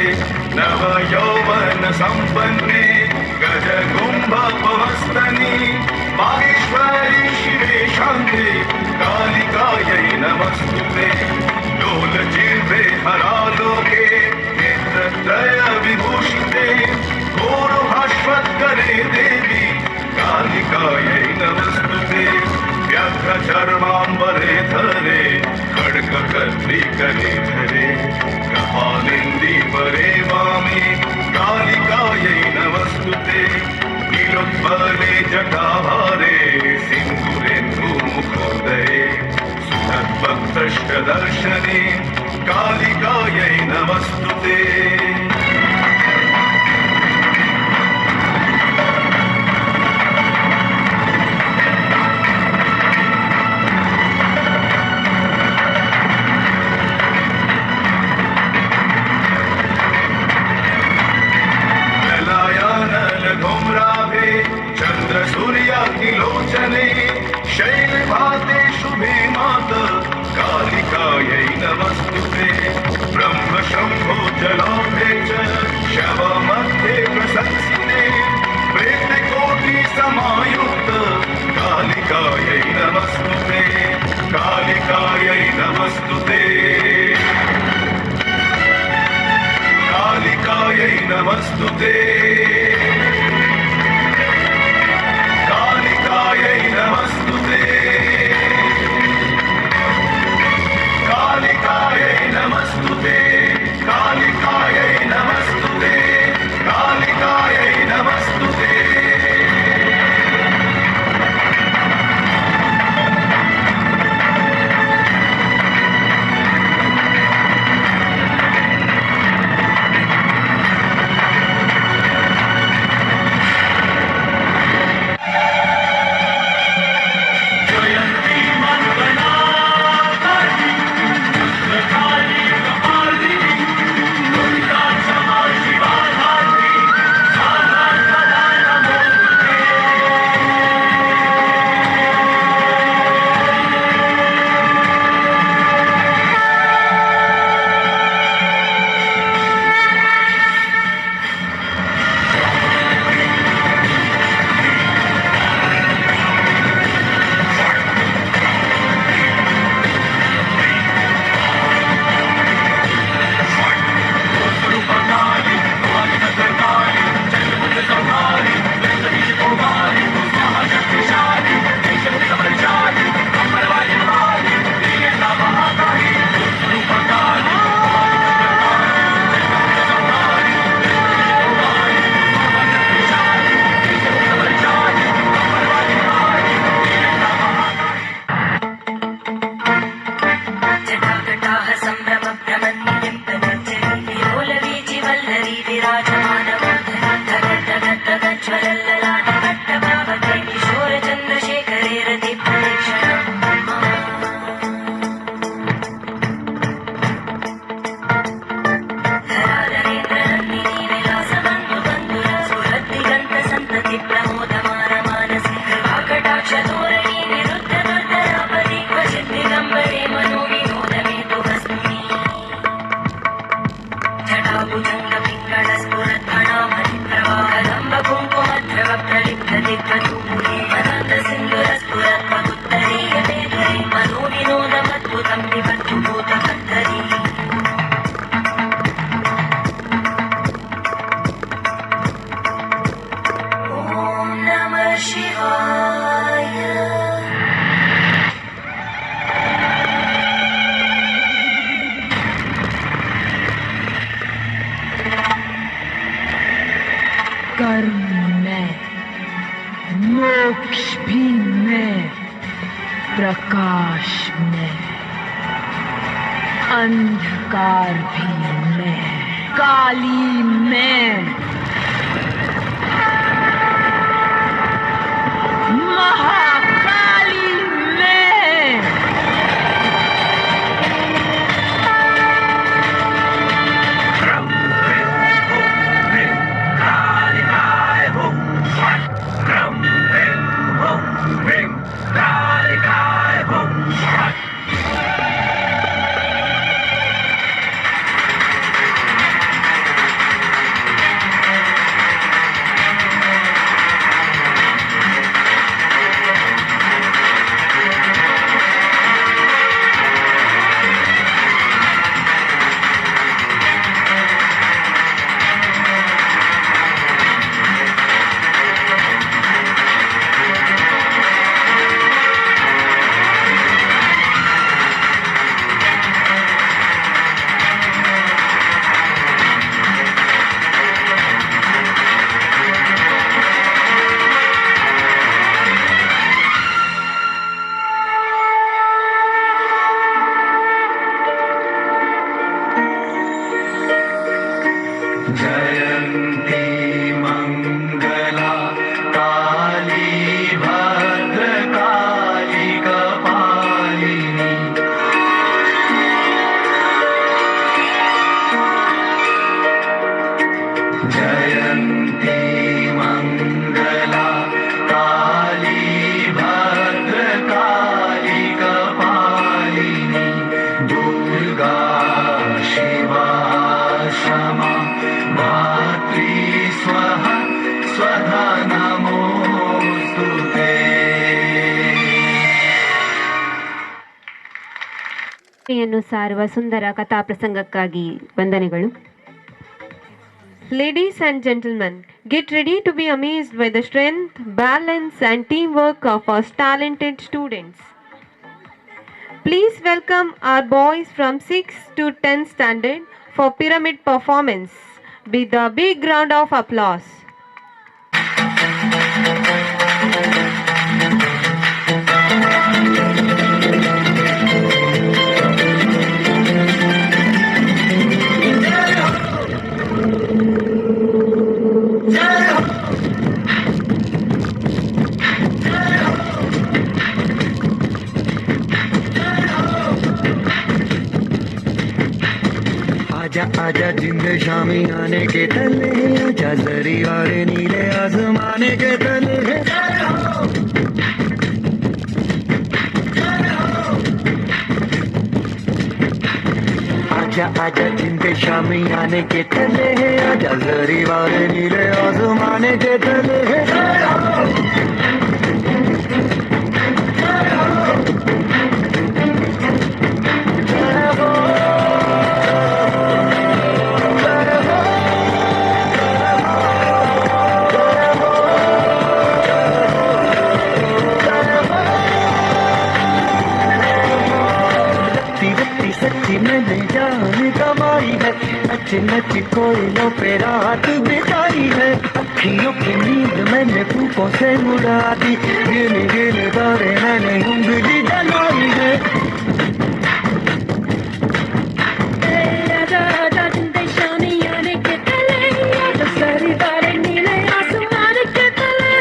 नवयौवन सम्पन्ने गजकुम्भपवस्तने माहेश्वरी शिवे शान्ते कालिकायै नमस्तुते। लोलजिह्वे हरालोके नेत्रत्रय विभूषिते घोरभास्वत्करे देवी कालिकायै नमस्तुते। व्याघ्रचर्माम्बरे धरे खड्गकर्त्रीकरे धरे कपालिन्दीवरे वामे कालिकायै नमस्तुते। नीलोत्पले जटाभारे सिन्दूरेन्दुमुखोदये सुखद्भक्तश्च दर्शने कालिकायै नमस्तुते। चन्द्रसूर्यातिलोचने शैलभाते शुभे मात कालिकायै नमस्तुते। ब्रह्म शम्भो जलाभे च शवमध्ये प्रशंसिते प्रेतकोटि समायुक्त कालिकायै नमस्तुते। कालिकायै नमस्तुते। कालिकायै नमस्तुते। कालिकायै नमस्तुते। कालिकायै नमस्तुते। कालिकायै नमस्तुते। कालिकायै नमस्तुते। कर्म में मोक्ष भी मैं, प्रकाश में अंधकार भी मैं, काली मैं, महाकाली मैं। कालिकाय हुं फट्। क्रं जयन्ती मङ्गला काली भद्रकाली कपालिनी। जयन्ती मङ्गला काली भद्रकाली कपालिनी दुर्गा शिवा क्षमा धात्री स्वः स्वधा नमोऽस्तु ते। ಯನ್ನು ಸಾರುವ ಸುಂದರ ಕಥಾ ಪ್ರಸಂಗಕ್ಕಾಗಿ ವಂದನೆಗಳು. Ladies and gentlemen, get ready to be amazed by the strength, balance, and teamwork of our talented students. Please welcome our boys from 6 to 10 standard for pyramid performance with a big round of applause. आजा आजा जिंद शामी आने के तले, आजा जरी और नीले आसमाने के तले। आजा आजा जिंद शामी आने के तले, आजा जरी और नीले आसमाने के तले। रत्ती रत्ती सच्ची मैंने जान कमाई है, नच नच कोयलों पे रात बिताई है। अखियों की नींद मैंने फूकों से उड़ा दी, गिन गिन तारे मैंने उंगली जलाई है। आजा आजा जिंदे शामी आने के तले, आजा सारी तारे नीले आसमान के तले।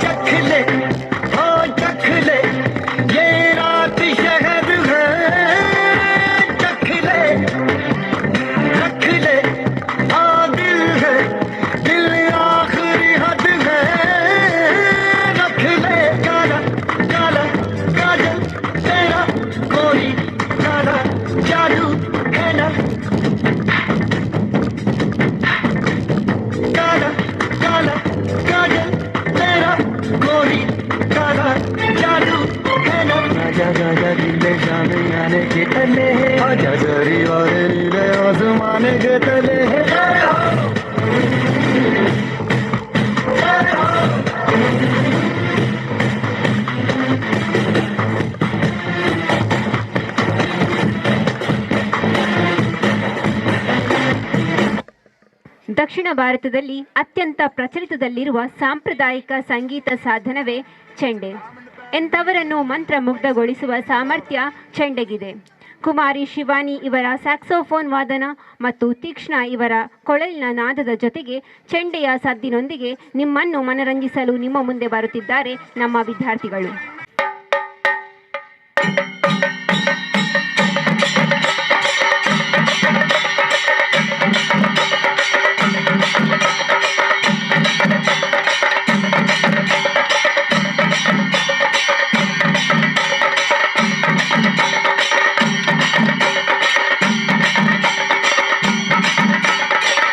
चख ले, हाँ चख ले, ये रात शहर है। चख ले, रख ले, हाँ दिल है, दिल आखिरी हद है। रख ले काला काला काजल तेरा, कोई काला जादू है ना। काला काला काजल तेरा, कोई काला जादू है ना। आजा आजा दिल शामी आने के तले, आजा जरी और नीले आसमाने के तले। ದಕ್ಷಿಣ ಭಾರತದಲ್ಲಿ ಅತ್ಯಂತ ಪ್ರಚಲಿತದಲ್ಲಿರುವ ಸಾಂಪ್ರದಾಯಿಕ ಸಂಗೀತ ಸಾಧನವೇ ಚೆಂಡೆ. ಎಂಥವರನ್ನು ಮಂತ್ರಮುಗ್ಧಗೊಳಿಸುವ ಸಾಮರ್ಥ್ಯ ಚೆಂಡೆಗಿದೆ. ಕುಮಾರಿ ಶಿವಾನಿ ಇವರ ಸ್ಯಾಕ್ಸೋಫೋನ್ ವಾದನ ಮತ್ತು ತೀಕ್ಷ್ಣ ಇವರ ಕೊಳಲಿನ ನಾದದ ಜೊತೆಗೆ ಚೆಂಡೆಯ ಸದ್ದಿನೊಂದಿಗೆ ನಿಮ್ಮನ್ನು ಮನರಂಜಿಸಲು ನಿಮ್ಮ ಮುಂದೆ ಬರುತ್ತಿದ್ದಾರೆ ನಮ್ಮ ವಿದ್ಯಾರ್ಥಿಗಳು. Thank you.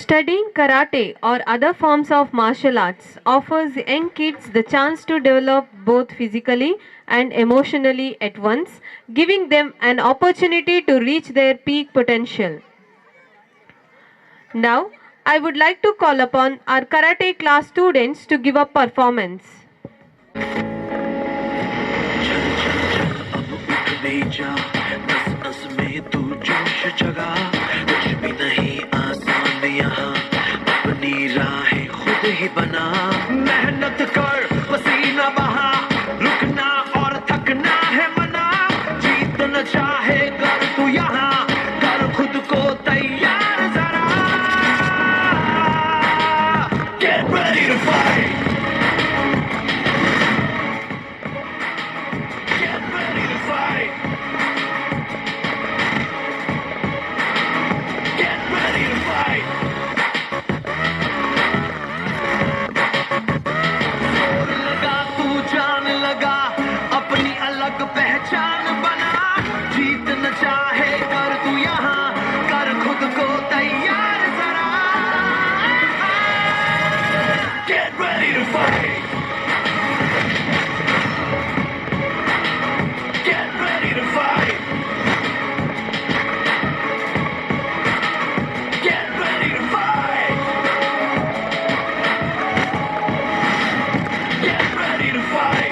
Studying karate or other forms of martial arts offers young kids the chance to develop both physically and emotionally at once, giving them an opportunity to reach their peak potential. Now, I would like to call upon our karate class students to give a performance. ही बना मेहनत कर पसीना बहा रुकना और थकना है मना जीतना चाहे कर तू यहाँ कर खुद को तैयार जरा Get ready to fight. Get ready to fight. Get ready to fight. लगा अपनी अलग पहचान बना जीतना चाहे कर तू यहाँ कर खुद को तैयार जरा Get ready to fight. Get ready to fight. Get ready to fight. Get ready to fight. Get ready to fight.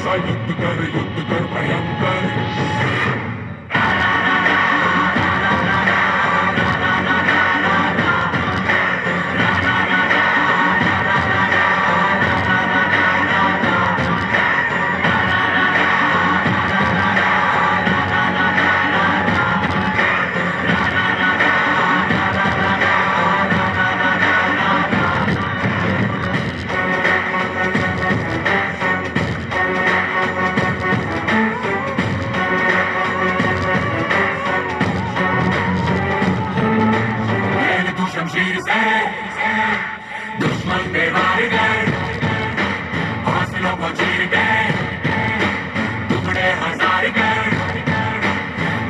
युद्ध कर भयंकर। शमशीर से दुश्मन पे वार कर, हौसलों को चीर के टुकड़े हजार कर,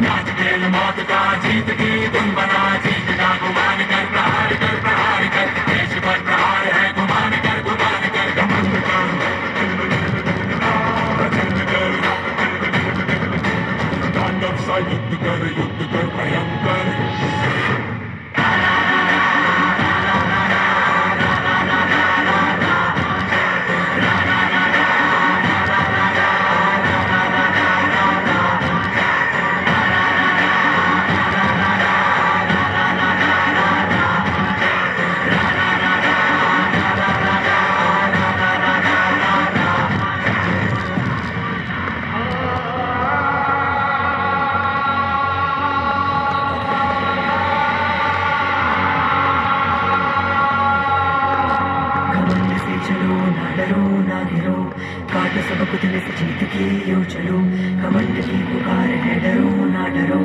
नाच खेल मौत का जीत की धुन बना, जीत का गुमान कर, प्रहार कर प्रहार कर, देश पर प्रहार है गुमान कर गुमान कर, घमंड कर प्रचंड कर, तांडव सा युद्ध कर भयंकर। जीत की यो चलो, घमंड की पुकार है, डरो ना डरो,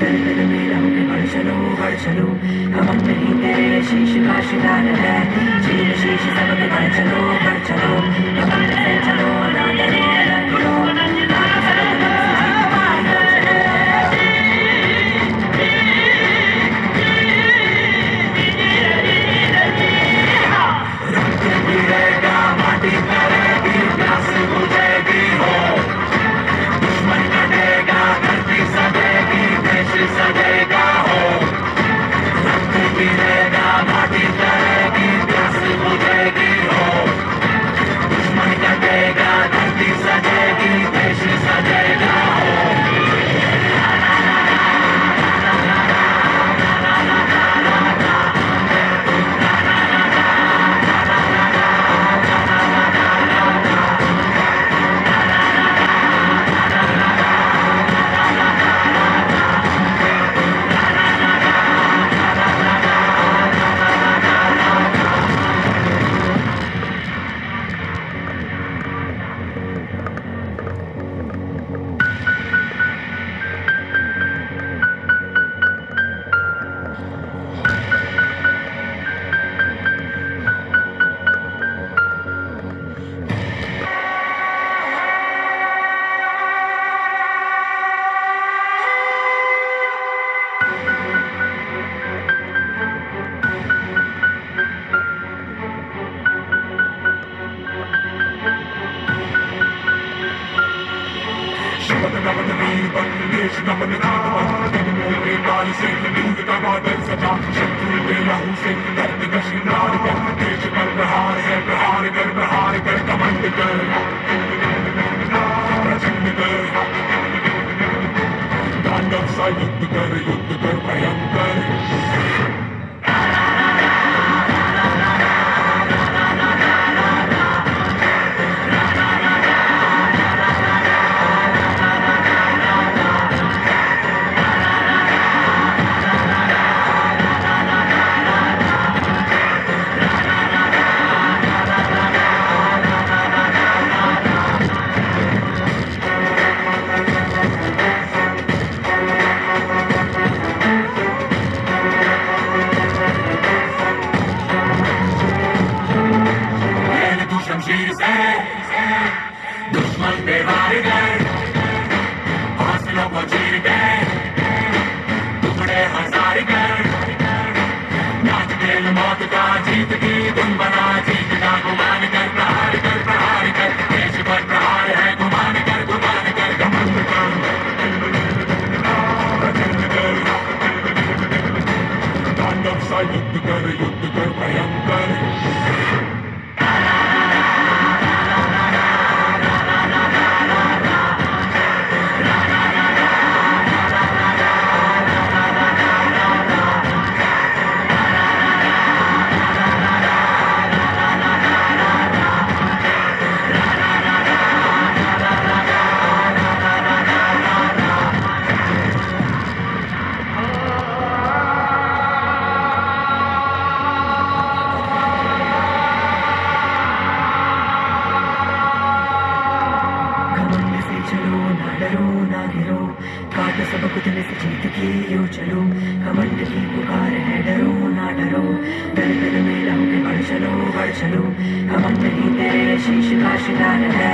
दल दल में लहू के बढ़ चलो बढ़ चलो, घमंड ही तेरे शीश का शिकार है, चीर शीश सबके बढ़ चलो बढ़ चलो, घमंड से चलो ना डरो ना डरो। सजेगा हो रक्त गिरेगा माटी करेगी प्यास बुझेगी हो दुश्मन कटेगा। वीर बन, देश नमन जीत बन। कदमों के ताल से दूर का बादल सजा, शत्रु के लहू से धरती का श्रृंगार कर। देश पर प्रहार है, प्रहार कर, प्रहार कर, कमंड कर, प्रचंड कर, तांडव सा युद्ध कर, युद्ध कर भयंकर। शमशीर से दुश्मन पे वार कर, हौसलों को चीर के टुकड़े हजार कर। नाच खेल मौत का जीत की धुन बना, जीत का गुमान कर, प्रहार कर, प्रहार कर, देश पर प्रहार है, गुमान कर, गुमान कर, घमंड कर, प्रचंड कर, तांडव सा युद्ध कर, युद्ध कर भयंकर। चलो घमंड की पुकार है, डरो ना डरो, दर दर में लहू के बढ़ चलो, बढ़ चलो। घमंड ही तेरे शीश का शिकार है,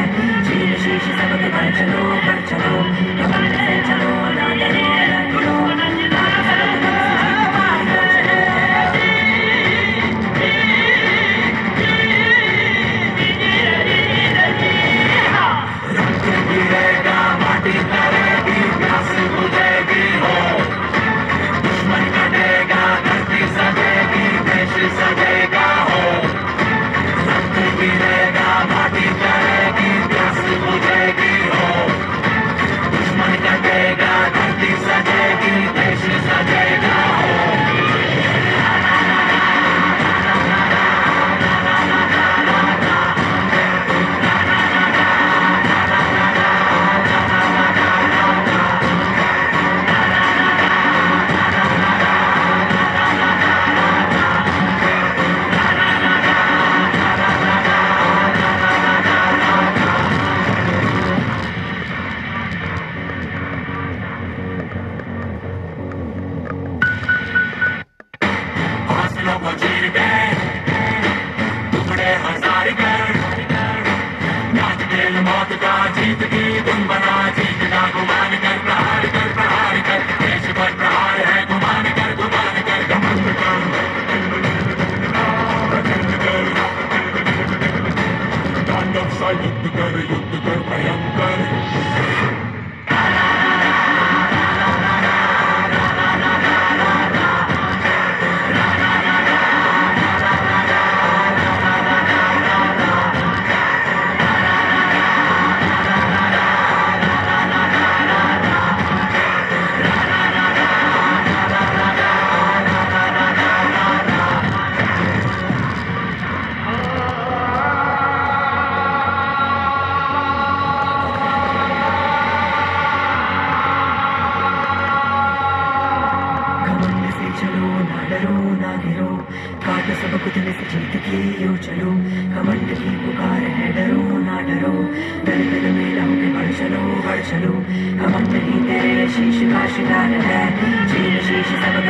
चीर शीश सबके बढ़ चलो, बढ़ चलो। घमंड से चलो ना डरो ना गिरो, रक्त गिरेगा माटी करेगी, प्यास बुझेगी हो, दुश्मन कटेगा, धरती सजेगी, देश सजेगा हो। रक्त गिरेगा माटी करेगी, प्यास बुझेगी हो, दुश्मन कटेगा, धरती सजेगी, देश सजेगा हो। हौसलों को चीर के टुकड़े हजार कर, नाच खेल मौत का जीत की धुन बना, जीत का गुमान कर, प्रहार कर, प्रहार कर, देश पर प्रहार है, गुमान कर, गुमान कर, घमंड कर, प्रचंड कर, तांडव सा युद्ध कर, युद्ध कर भयंकर। चलो ना डरो ना गिरो, काटो सब कुछ से जीत की यो चलो। घमंड की पुकार है, डरो ना डरो, दर दर में लहू के बढ़ चलो, बढ़ चलो। घमंड ही तेरे शीश का शिकार है, चीर शीश सब